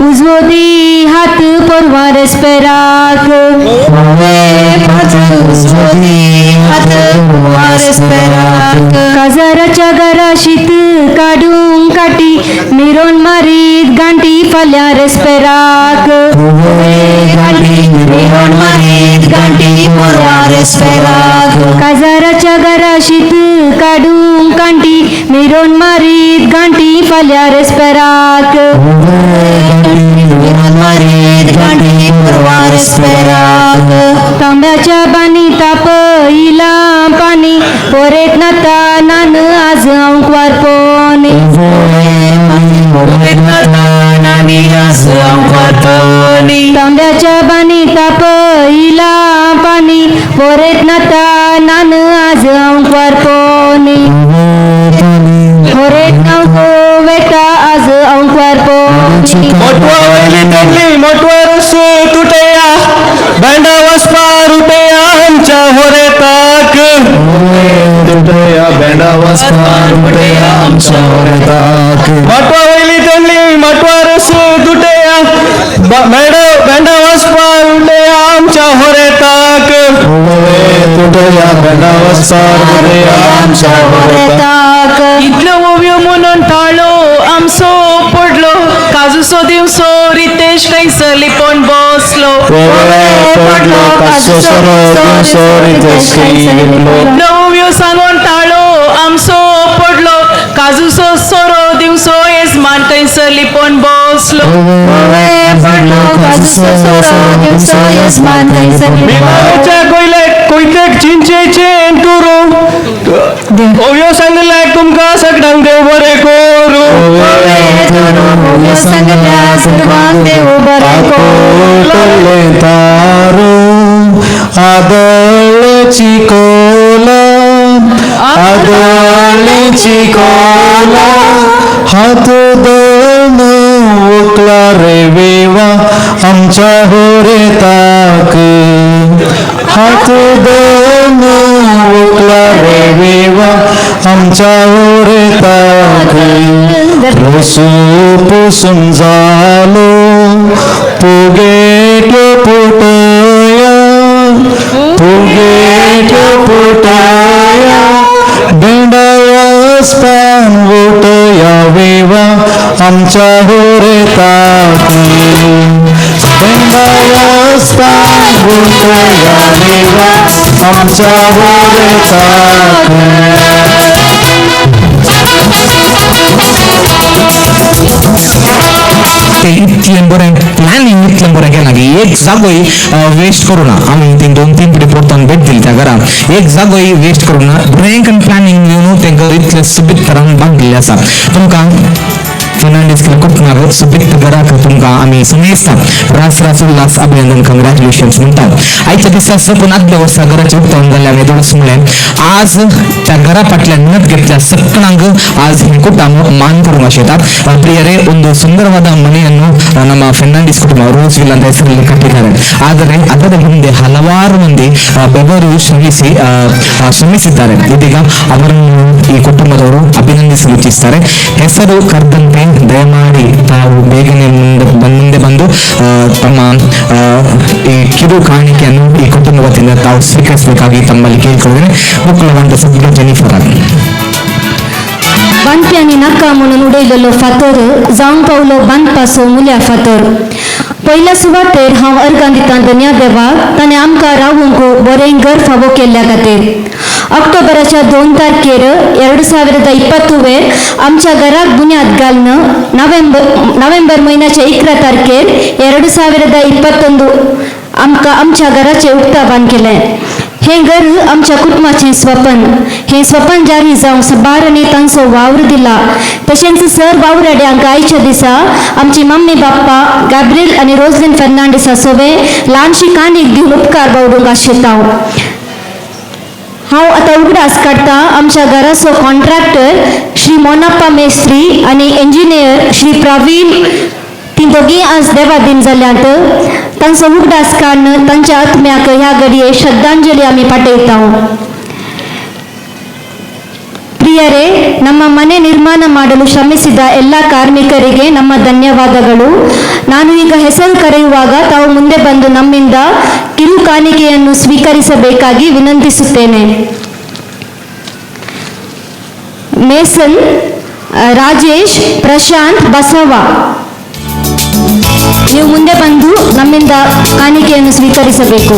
M: उजवो दी हात परवा रेस्पेराक उजवो दी हात परवा रेस्पेराक काजाराच्या घरा शीत काडूंक काटी मिरोन मारीत गांठी फाल्यां रेस्पेराक मिरोन मारीत गांठी परवा रेस्पेराक काजाराच्या घरा शीत काडूंक कांटी मिरोन मारीत गांठी फाल्यां रेस्पेराक मिरोन मारीत गांठी परवा रेस्पेराक तांब्याच्या बानी तापयला पाणी पोरेत नाता नान आज हांव क्वारपोनी तांब्याच्या बानी तापयला पाणी पोरेत नाता नान आज हांव क्वारपोनी पोरेत नाव वेता आज हांव क्वारपोनी.
J: मोटवा वयली तेंडली मोटवा रसू तुटया बँडा वचपा रुपया आमच्या होरेताक
C: तुटया बँडा वचपा रुपया आमच्या होरेताक
J: मोटवा वयली तेंडली मोटवा रसू तुटया बँडा वचपा रुपया आमच्या होरेताक
C: तुटया बँडा वचपा रुपया आमच्या होरेताक.
A: इतल्यो ओव्यो म्हणून ताळो आमचो पडलो काजूसो दिवसो रितेश खंयसर लिपोवन बसलो
C: पडलो काजूसो दिवसो रितेश
A: इतल्यो ओव्यो सांगोन ताळो आमचो पडलो काजूसो सोरो दिवसो येजमान खंयसर लिपोवन बसलो
M: पडलो काजूसो सोरो दिवसो येजमान खंयसर
J: बिमाराच्या कोयले कोयतेक चिंचेचे तुरू ओव्यो सांगल्यार तुमकां सगळ्यांक देव बरें करूं
M: ओव्यो सांगल्यार सर्वांक देव बरें
C: आकोटले तारू आदळची कोला आदळची कोला हात दोन ओकला रे विवा आमच्या होरेताक हात दोन ओकला रे विवा आमच्या होरेताक रसू पुसून जालो पुगेट्यो पुटया पुगेट्यो पुटया बेंडा वचपान उठया विवा आमच्या होरेताक बेंडा वचपान उठया विवा आमच्या होरेताक.
B: ते इतलें बरें प्लॅनिंग इतलें बरें केलां की एक जागोय वेस्ट करूं ना. आमी ती 2-3 पिढी परतून भेट दिली त्या घराक, एक जागोय वेस्ट करूं ना. बरें प्लॅनिंग घेवन तें घर इतलें सोबीत तरान बांदिल्लें आसा. तुमकां फर्नांडीस कितें कुटुंबाक सुबेक्त घराक तुमकां आमी समेस्त रास रास उल्हास अभिनंदन कंग्रॅच्युलेशन्स म्हणटात. आयच्या दिसा सपून आदल्या वर्सा घराचें उक्तावण जाल्लें आमी दोळस म्हणलें आज त्या घरा फाटल्यान मेहनत घेतल्या सगळ्यांक आज हे कुटुंब मान करूंक ಆಶೇತ. ಪ್ರಿಯರೇ, ಒಂದು ಸುಂದರವಾದ ಮನೆಯನ್ನು ನಮ್ಮ ಫೆರ್ನಾಂಡಿಸ್ ಕುಟುಂಬ ರೋಸ್ will ಅಂತ ಹೆಸರಲ್ಲಿ ಕಟ್ಟಿದ್ದಾರೆ. ಆದರೆ ಅದರ ಹಿಂದೆ ಹಲವಾರು ಮಂದಿ ಬೆವರು ಶ್ರಮಿಸಿದ್ದಾರೆ. ಇದೀಗ ಅವರನ್ನು ಈ ಕುಟುಂಬದವರು ಅಭಿನಂದಿಸಲು ಇಚ್ಛಿಸ್ತಾರೆ. ಹೆಸರು ಕರೆದಂತೆ ದಯಮಾಡಿ ತಾವು ಬೇಗನೆ ಮುಂದೆ ಬಂದು ತಮ್ಮ ಈ ಕಿರು ಕಾಣಿಕೆಯನ್ನು ಈ ಕುಟುಂಬ ವತಿಯಿಂದ ತಾವು ಸ್ವೀಕರಿಸಬೇಕಾಗಿ ತಮ್ಮಲ್ಲಿ ಕೇಳಿಕೊಳ್ಳುತ್ತೇನೆ. ಮುಕ್ಕುಲವಂತ ಸದ್ಯ ಜೆನಿಫರ್ ಆಗಿ
M: बांदप्यांनी नाका म्हणून उडयलेलो फातर जावंक पावलो बांदपाचो मुल्या फातर. पयल्या सुवातेर हांव अर्गां दितां धन्या देवाक, ताणें आमकां रावूंक बरें घर फावो केल्ल्या खातीर. ऑक्टोबराच्या 2 तारखेर 2020 आमच्या घराक बुन्याद घालून नोव्हेंबर म्हयन्याच्या 11 तारखेर 2021 आमकां आमच्या घराचें उक्तावण केलें. हें घर आमच्या कुटुंबाचें स्वपन. हें स्वपन जारी जावंक सबारांनी तांचो वावर दिला. तशेंच सर वावराड्यांक आयच्या दिसा आमची मम्मी बाप्पा गाब्रियल आनी रोजलीन फर्नांडीसा सोवे ल्हानशी काणीक दिवन उपकार बावडूंक आशेता. हांव आतां उगडास काडटा आमच्या घराचो कॉन्ट्रॅक्टर श्री मोनाप्पा मेस्त्री आनी इंजिनियर श्री प्रवीण, ती दोगीय आज देवादीन जाल्यांत. तांचो उगडास काडून तांच्या आत्म्याक ह्या घडये श्रद्धांजली आमी पाठयता. ಪ್ರಿಯರೇ, ನಮ್ಮ ಮನೆ ನಿರ್ಮಾಣ ಮಾಡಲು ಶ್ರಮಿಸಿದ ಎಲ್ಲ ಕಾರ್ಮಿಕರಿಗೆ ನಮ್ಮ ಧನ್ಯವಾದಗಳು. ನಾನು ಈಗ ಹೆಸರು ಕರೆಯುವಾಗ ತಾವು ಮುಂದೆ ಬಂದು ನಮ್ಮಿಂದ ಕಿರು ಕಾಣಿಕೆಯನ್ನು ಸ್ವೀಕರಿಸಬೇಕಾಗಿ ವಿನಂತಿಸುತ್ತೇನೆ. ಮೇಸನ್ ರಾಜೇಶ್, ಪ್ರಶಾಂತ್, ಬಸವ, ನೀವು ಮುಂದೆ ಬಂದು ನಮ್ಮಿಂದ ಕಾಣಿಕೆಯನ್ನು ಸ್ವೀಕರಿಸಬೇಕು.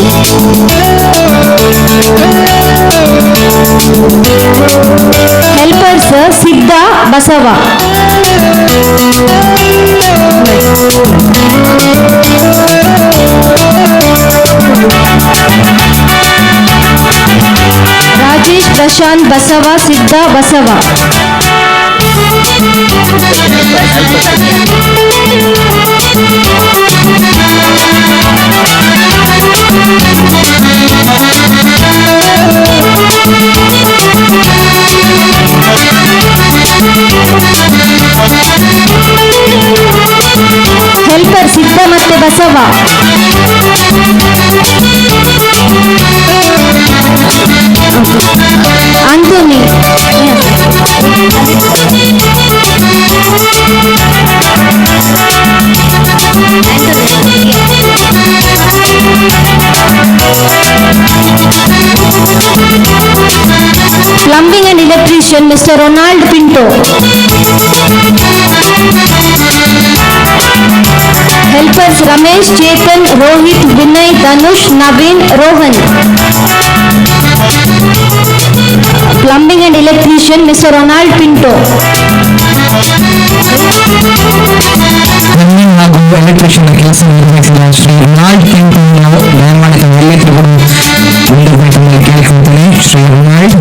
M: ಹೆಲ್ಪರ್ಸ್ ಸಿದ್ದ, ಬಸವ. ರಾಜೇಶ್, ಪ್ರಶಾಂತ್, ಬಸವ, ಸಿದ್ದ, ಬಸವ. ಹೆಲ್ಪರ್ ಸಿದ್ದ ಮತ್ತೆ Basava. Antony. Plumbing and electrician Mr. Ronald Pinto. Helpers Ramesh, Chetan, Rohit, Vinay, Dhanush, Naveen, Rohan. Plumbing and electrician Mr. Ronald Pinto.
B: Plumbing ಹಾಗೂ ಎಲೆಕ್ಟ್ರಿಷಿಯನ್ ಕೆಲಸ ನಿರ್ವಹಿಸಿದ ಶ್ರೀ ರೊನಾಲ್ಡ್ ಪಿಂಟೋ ದಯಮಾಡಿ ಎಲ್ಲರಿಗೂ ಮುಂದೆ ತಮ್ಮಲ್ಲಿ ಕೇಳಿಕೊಳ್ತೇನೆ. ಶ್ರೀ ರೊನಾಲ್ಡ್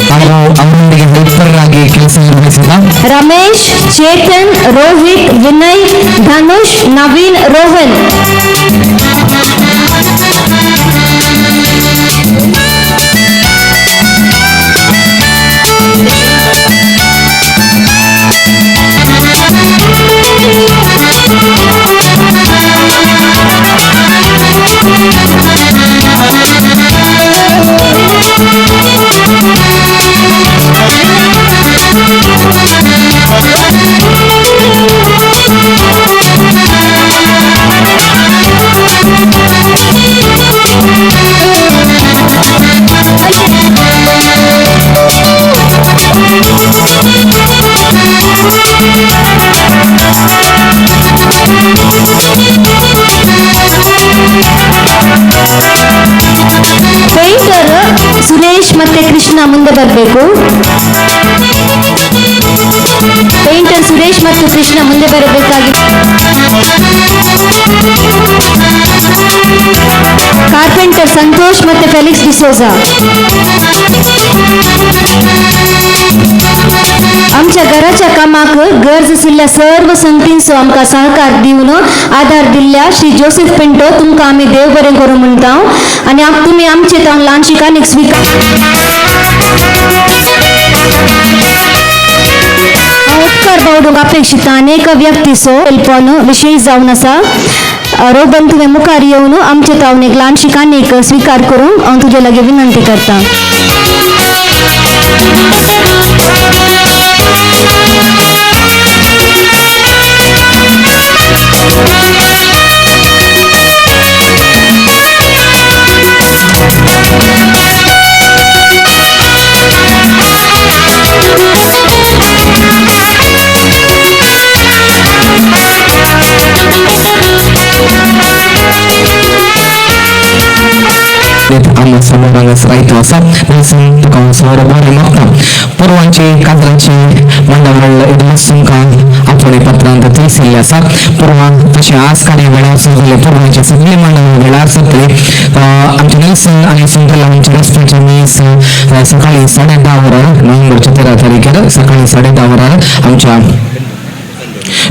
B: ಹಾಗೂ ಅವರೊಂದಿಗೆ ಹೆಲ್ಪರ್ ಆಗಿ ಕೆಲಸ ನಿರ್ವಹಿಸಿದ
M: ರಮೇಶ್, ಚೇತನ್, ರೋಹಿತ್, ವಿನಯ್, ಧನುಷ್, ನವೀನ್, ರೋಹನ್. ಪೇಂಟರ್ ಸುರೇಶ್ ಮತ್ತೆ ಕೃಷ್ಣ ಮುಂದೆ ಬರಬೇಕು. ಪೇಂಟರ್ ಸುರೇಶ್ ಮತ್ತು ಕೃಷ್ಣ ಮುಂದೆ ಬರಬೇಕಾಗಿ. ಕಾರ್ಪೆಂಟರ್ ಸಂತೋಷ್ ಮತ್ತೆ ಫೆಲಿಕ್ಸ್ ಡಿಸೋಜಾ. आमच्या घराच्या कामाक गरज आशिल्ल्या सर्व संगतींचो आमकां सहकार दिवन आधार दिल्ल्या श्री जोसेफ पिंटो तुमकां आमी देव बरें करूं म्हणटा आनी तुमी आमचे तावन ल्हानशी कानीक स्विकार. उपकार बावडूंक अपेक्षिता अनेक व्यक्तीचो हेल्पान विशेश जावन आसा. रोबन तुवें मुखार येवन आमचे तावन एक ल्हानशी कानीक स्विकार करूंक हांव तुजे लागीं विनंती करता.
B: आमच्या समोर हांगासर आयतो आसा नेल्सन तुका हांव समोर बरें मागता. पुर्वांची काजराची मांडावळ एकदम तुमकां आपोवणे पत्रांत थंयसरलें आसा. पुर्वान तशें आज कार्य वेळार सुरू जालें. पुर्वांचे सगळे मांडावळ वेळार जातले. आमचे नेल्सन आनी सुंदरला आमच्या रेस्टॉरंटचे मीस सकाळी 10:30 वरार नोव्हेंबरच्या 13 तारखेर सकाळी 10:30 वरार आमच्या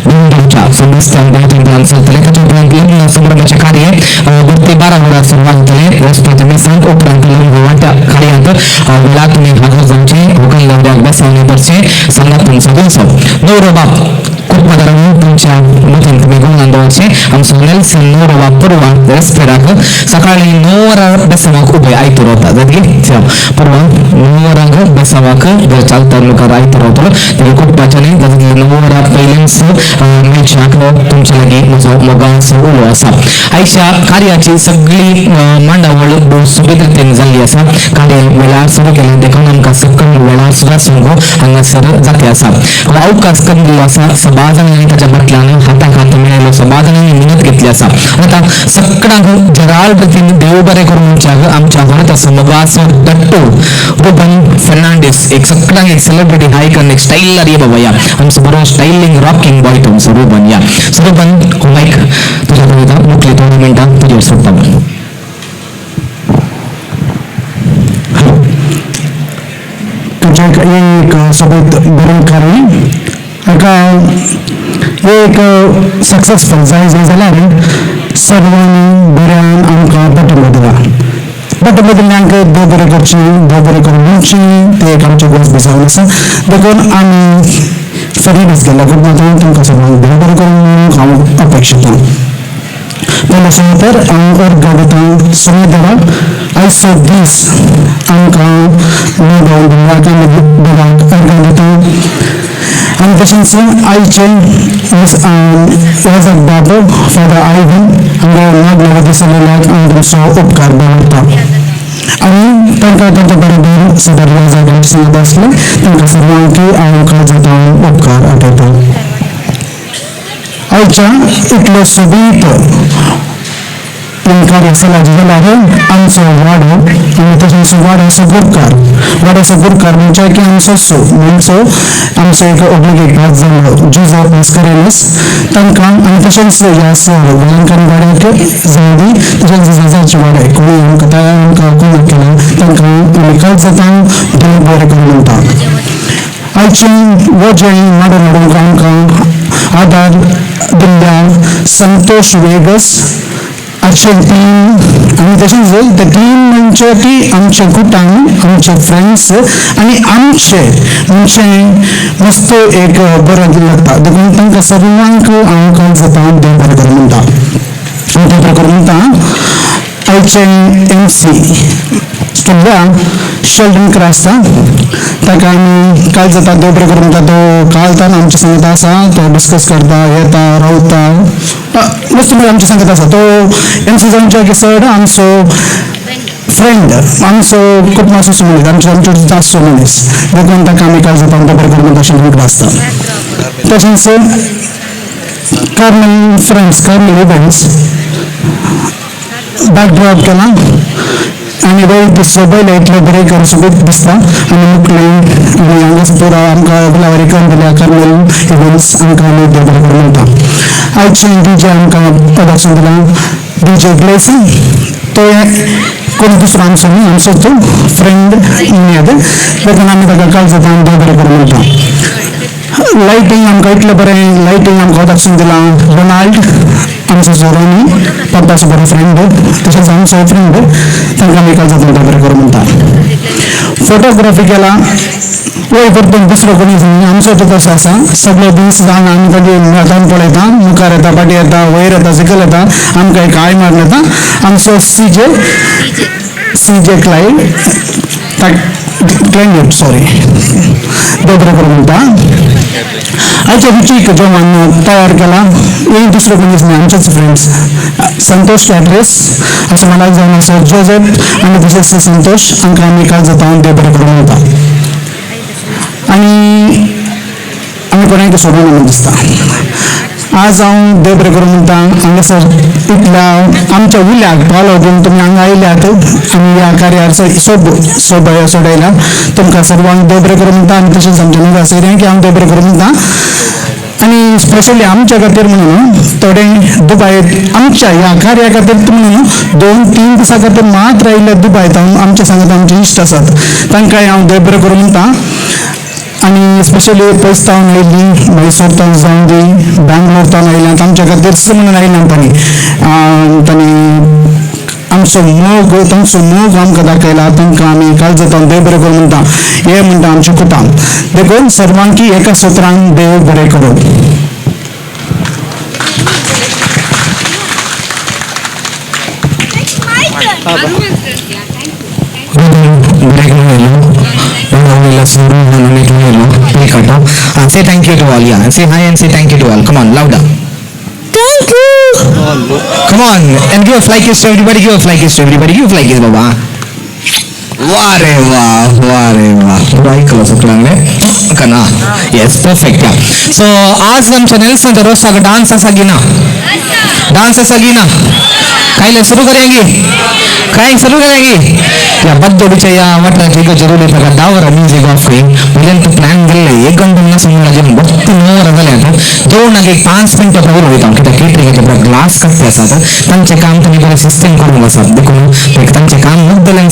B: बिंदूच्या संस्थान बायटन चलतले. ताच्या उपरांत लग्न समारंभाचें कार्य भरती 12 वरां सुरवात जातलें. वचपाचें मिसांत उपरांत लग्न वांट्या कार्यांत वेळार तुमी हाजीर जावचें. व्हंकल न्हवऱ्याक बेसावणी भरचें सांगात तुमचो दिवचो. न्हवरो बाप कुटुंबादारांनी तुमच्या मतीन तुमी गुणान दवरचें. आमचो नेल्सन न्हवरो बाप पुर्वा रेस्पेराक सकाळी 9 वरां बेसांवाक उबे आयतो रावता जातकी पुर्वा 9 वरांक बेसांवाक जर चालता मुखार आयतो रावतलो तेका कुटुंबाच्या न्ही जातकी 9 वरां पयलींच मेळच्याक तुमच्या लागीं म्हजो मोगाचो उलो आसा. आयच्या कार्याची सगळी मांडावळ भोव सोबीत रितीन जाल्ली आसा. कार्य वेळार सुरू केलें देखून आमकां सकल वेळार सुद्दां सांगू हांगासर जाते आसा. अवकाश कमी दिल्लो आसा. सभा जाणांनी ताच्या फाटल्यान हाताक हात मेळयलो. सभा जाणांनी मेहनत घेतली आसा. आतां सगळ्यांक जराळ रितीन देव बरें करूं म्हणच्याक आमच्या घरांत आसा मोगाचो डट्टो रुबन फेर्नांडीस एक सगळ्यांक एक सेलिब्रिटी हायकन एक स्टायलर ये बाबा या आमचो बरो स्टायलिंग रॉकिंग बॉय तुमचो रुबन या. सो रुबन हो मायक तुज्या कडेन मुखली 2 मिनटां तुजेर सोडटा.
G: तुमच्या एक सोबत बरें कार्य हाका एक सक्सेसफूल जाय जाय जाल्यार सर्वांनी बऱ्यान आमकां पाठिंबो दिला. पाठिंबो दिल्ल्यांक देव बरें करचें, देव बरें करून म्हणचें तें एक आमचें गोंस जावन आसा. देखून आमी फर्नांडीस गेल्ल्या कुटुंबांतून तुमकां सगळ्यांक देव बरें करून म्हणूंक हांव अपेक्षितां. पयलें सुमार हांव अर्घ दितां सुमी देवाक आयचो दीस आमकां मेळोवन दिल्ल्याक आमी देवाक अर्घ दिता. आनी तशेंच आयचे याजक बाबू फादर आयवन हांगा नाग दिसलेल्याक हांव तुमचो उपकार दवरता. आनी तांकां तांच्या बरोबर सदर याजक आमचे सांगत आसले तांकां सर्वांकय हांव काळजांत उपकार आठयता. आयच्या इतलो सोबीत कार्य सलाजी जाल्यार आमचो वाडो आनी तशेंच वाड्याचो गुरकार वाड्याचो गुरकार म्हणजे की आमचो सो म्हणचो आमचो एक ओब्लिगेट भाग जालो जुजो मस्करेनस तांकां आनी तशेंच ह्या सर वेलंकन वाड्याक जावं दी तशेंच जाजाचे वाडे कोणी आमकां तयार आमकां कोण केला तांकां आमी काळजांत देव बरें करूं म्हणटा. आयचें वजें माडो माडूंक आमकां आदार दिल्ल्या संतोष वेगस आमचे टीम आनी तशेंच ते टीम म्हणजे ती आमचे कुटुंब आमचे फ्रेंड्स आनी आमचे म्हणजे मस्त एक बरें लागता देखून तांकां सर्वांक हांव काळजांत देव बरें करूं म्हणटा. हांव देव बरें करूं म्हणटा. आयचे एम सी सुद्दां शेल्डन क्रास्ता ताका आमी काळजांत देव बरें करूं म्हणटा. तो कालतान आमच्या सांगता आसा तो डिस्कस करता येता रावता मस्त बरें आमच्या सांगत आसा. तो एम सी जावच्या की चड आमचो फ्रेंड आमचो कुटुंबाचो मनीस आमचो आमचो जास्तचो मनीस देखून ताका आमी काळजांत देव बरें करूं म्हणटा शेल्डन क्रास्ता. तशेंच Carmel friends Carmel events backdrop केला आनी वयर दिसलो पयलें इतलें बरें कर सोबीत दिसता आनी मुखलें आनी हांगा पुरा आमकां गुलावरी करून दिल्या कार्मेल इव्हेंट्स आमकां आमी देव बरें करूं म्हणटा. आयचे डी जे आमकां प्रदर्शन दिलां डी जे ग्लेसी तो
O: कोण दुसरो आमचो न्ही, आमचो तो फ्रेंड न्ही, देखून आमी ताका काळजांत देव बरें करूं म्हणटा. लायटींग आमकां इतलें बरें लायटींग आमकां दाखसून दिलां डोनाल्ड आमचो जोरोनी पप्पाचो बरो फ्रेंड, तशेंच आमचो फ्रेंड, तांकां आमी काळजांत देव बरें करूं म्हणटा. फोटोग्राफी केला वयर परतून दुसरो कोणी आमचो तो तसो आसा, सगळे दीस जावन आमी ताजे मेळटान पळयता, मुखार येता, फाटीं येता, वयर येता, सकयल येता, आमकां एक I मारून येता. आमचो सी जे क्लायड क्लायड सॉरी देव बरें करूं म्हणटा. आयच्या रुचीक जेवण तयार केला एक दुसरो कोणीच न्ही, आमचेच फ्रेंड्स संतोष एड्रेस असो मला जावन आसा जोसेफ आनी तशेंच संतोष, हांकां आमी काळजांत देव बरें करूं म्हणटा. आनी आमी कोणाक सोडून म्हणून दिसता. आज हांव देव बरें करूं म्हणटा हांगासर इतल्या आमच्या उल्याक पावलो दिवन तुमी हांगा आयल्यात आनी ह्या कार्यार सोब सोडयला, तुमकां सर्वांक देव बरें करूं म्हणटा. आनी तशेंच आमच्या मुखार सोयऱ्यांक हांव देव बरें करूं म्हणटा. आनी स्पेशली आमच्या खातीर म्हणून थोडे दुबाय आमच्या ह्या कार्या खातीर म्हणून 2-3 दिसां खातीर मात्र आयिल्ले दुबाय आमच्या सांगत आमचे इश्ट आसात, तांकांय हांव देव बरें करूं म्हणटा. आनी स्पेशली पयस तावन आयिल्ली, मैसूर तावन जावन दी, बेंगलोर तावन आयल्यात, आमच्या खातीर म्हणून आयल्यात तांणी. तांणी आमचो मोग, तांचो मोग आमकां दाखयला, तांकां आमी काळजांत देव बरें करूं म्हणटा. हे म्हणटा आमचें कुटाम. देखून सर्वांकी एका सुत्रान देव बरें करूं.
B: And say thank you to all, yeah. And say hi and say thank you to all. Come on, louder.
M: Thank you.
B: Come on, and give a fly kiss to everybody. Give a fly kiss to everybody. Give a fly kiss, Baba. Wah re wah, wah re wah. Right color suklangle. Kana. Yes, perfect. Yeah. So, आज आमच्या Nelson रोसाक dance असा गिना. Dance असा गिना. कायले सुरू करेंगे. काय सुरू करेंगे. या बद्दोडीच्या या मटणाची एक जरुरी प्रकार दावर म्युझिक ऑफ पयल्यान तो प्लॅन गेल्ले एक घंटा ना समजा बत्ती 9 वरां जाल्यात 2 एक 5 मिनटां प्रभू वयता कित्याक केटरिंगाचे पुरो ग्लास काडपी आसात, तांचें काम तांणी बरें सिस्टम करूंक आसात, देखून तांचें काम मुद्दल्यान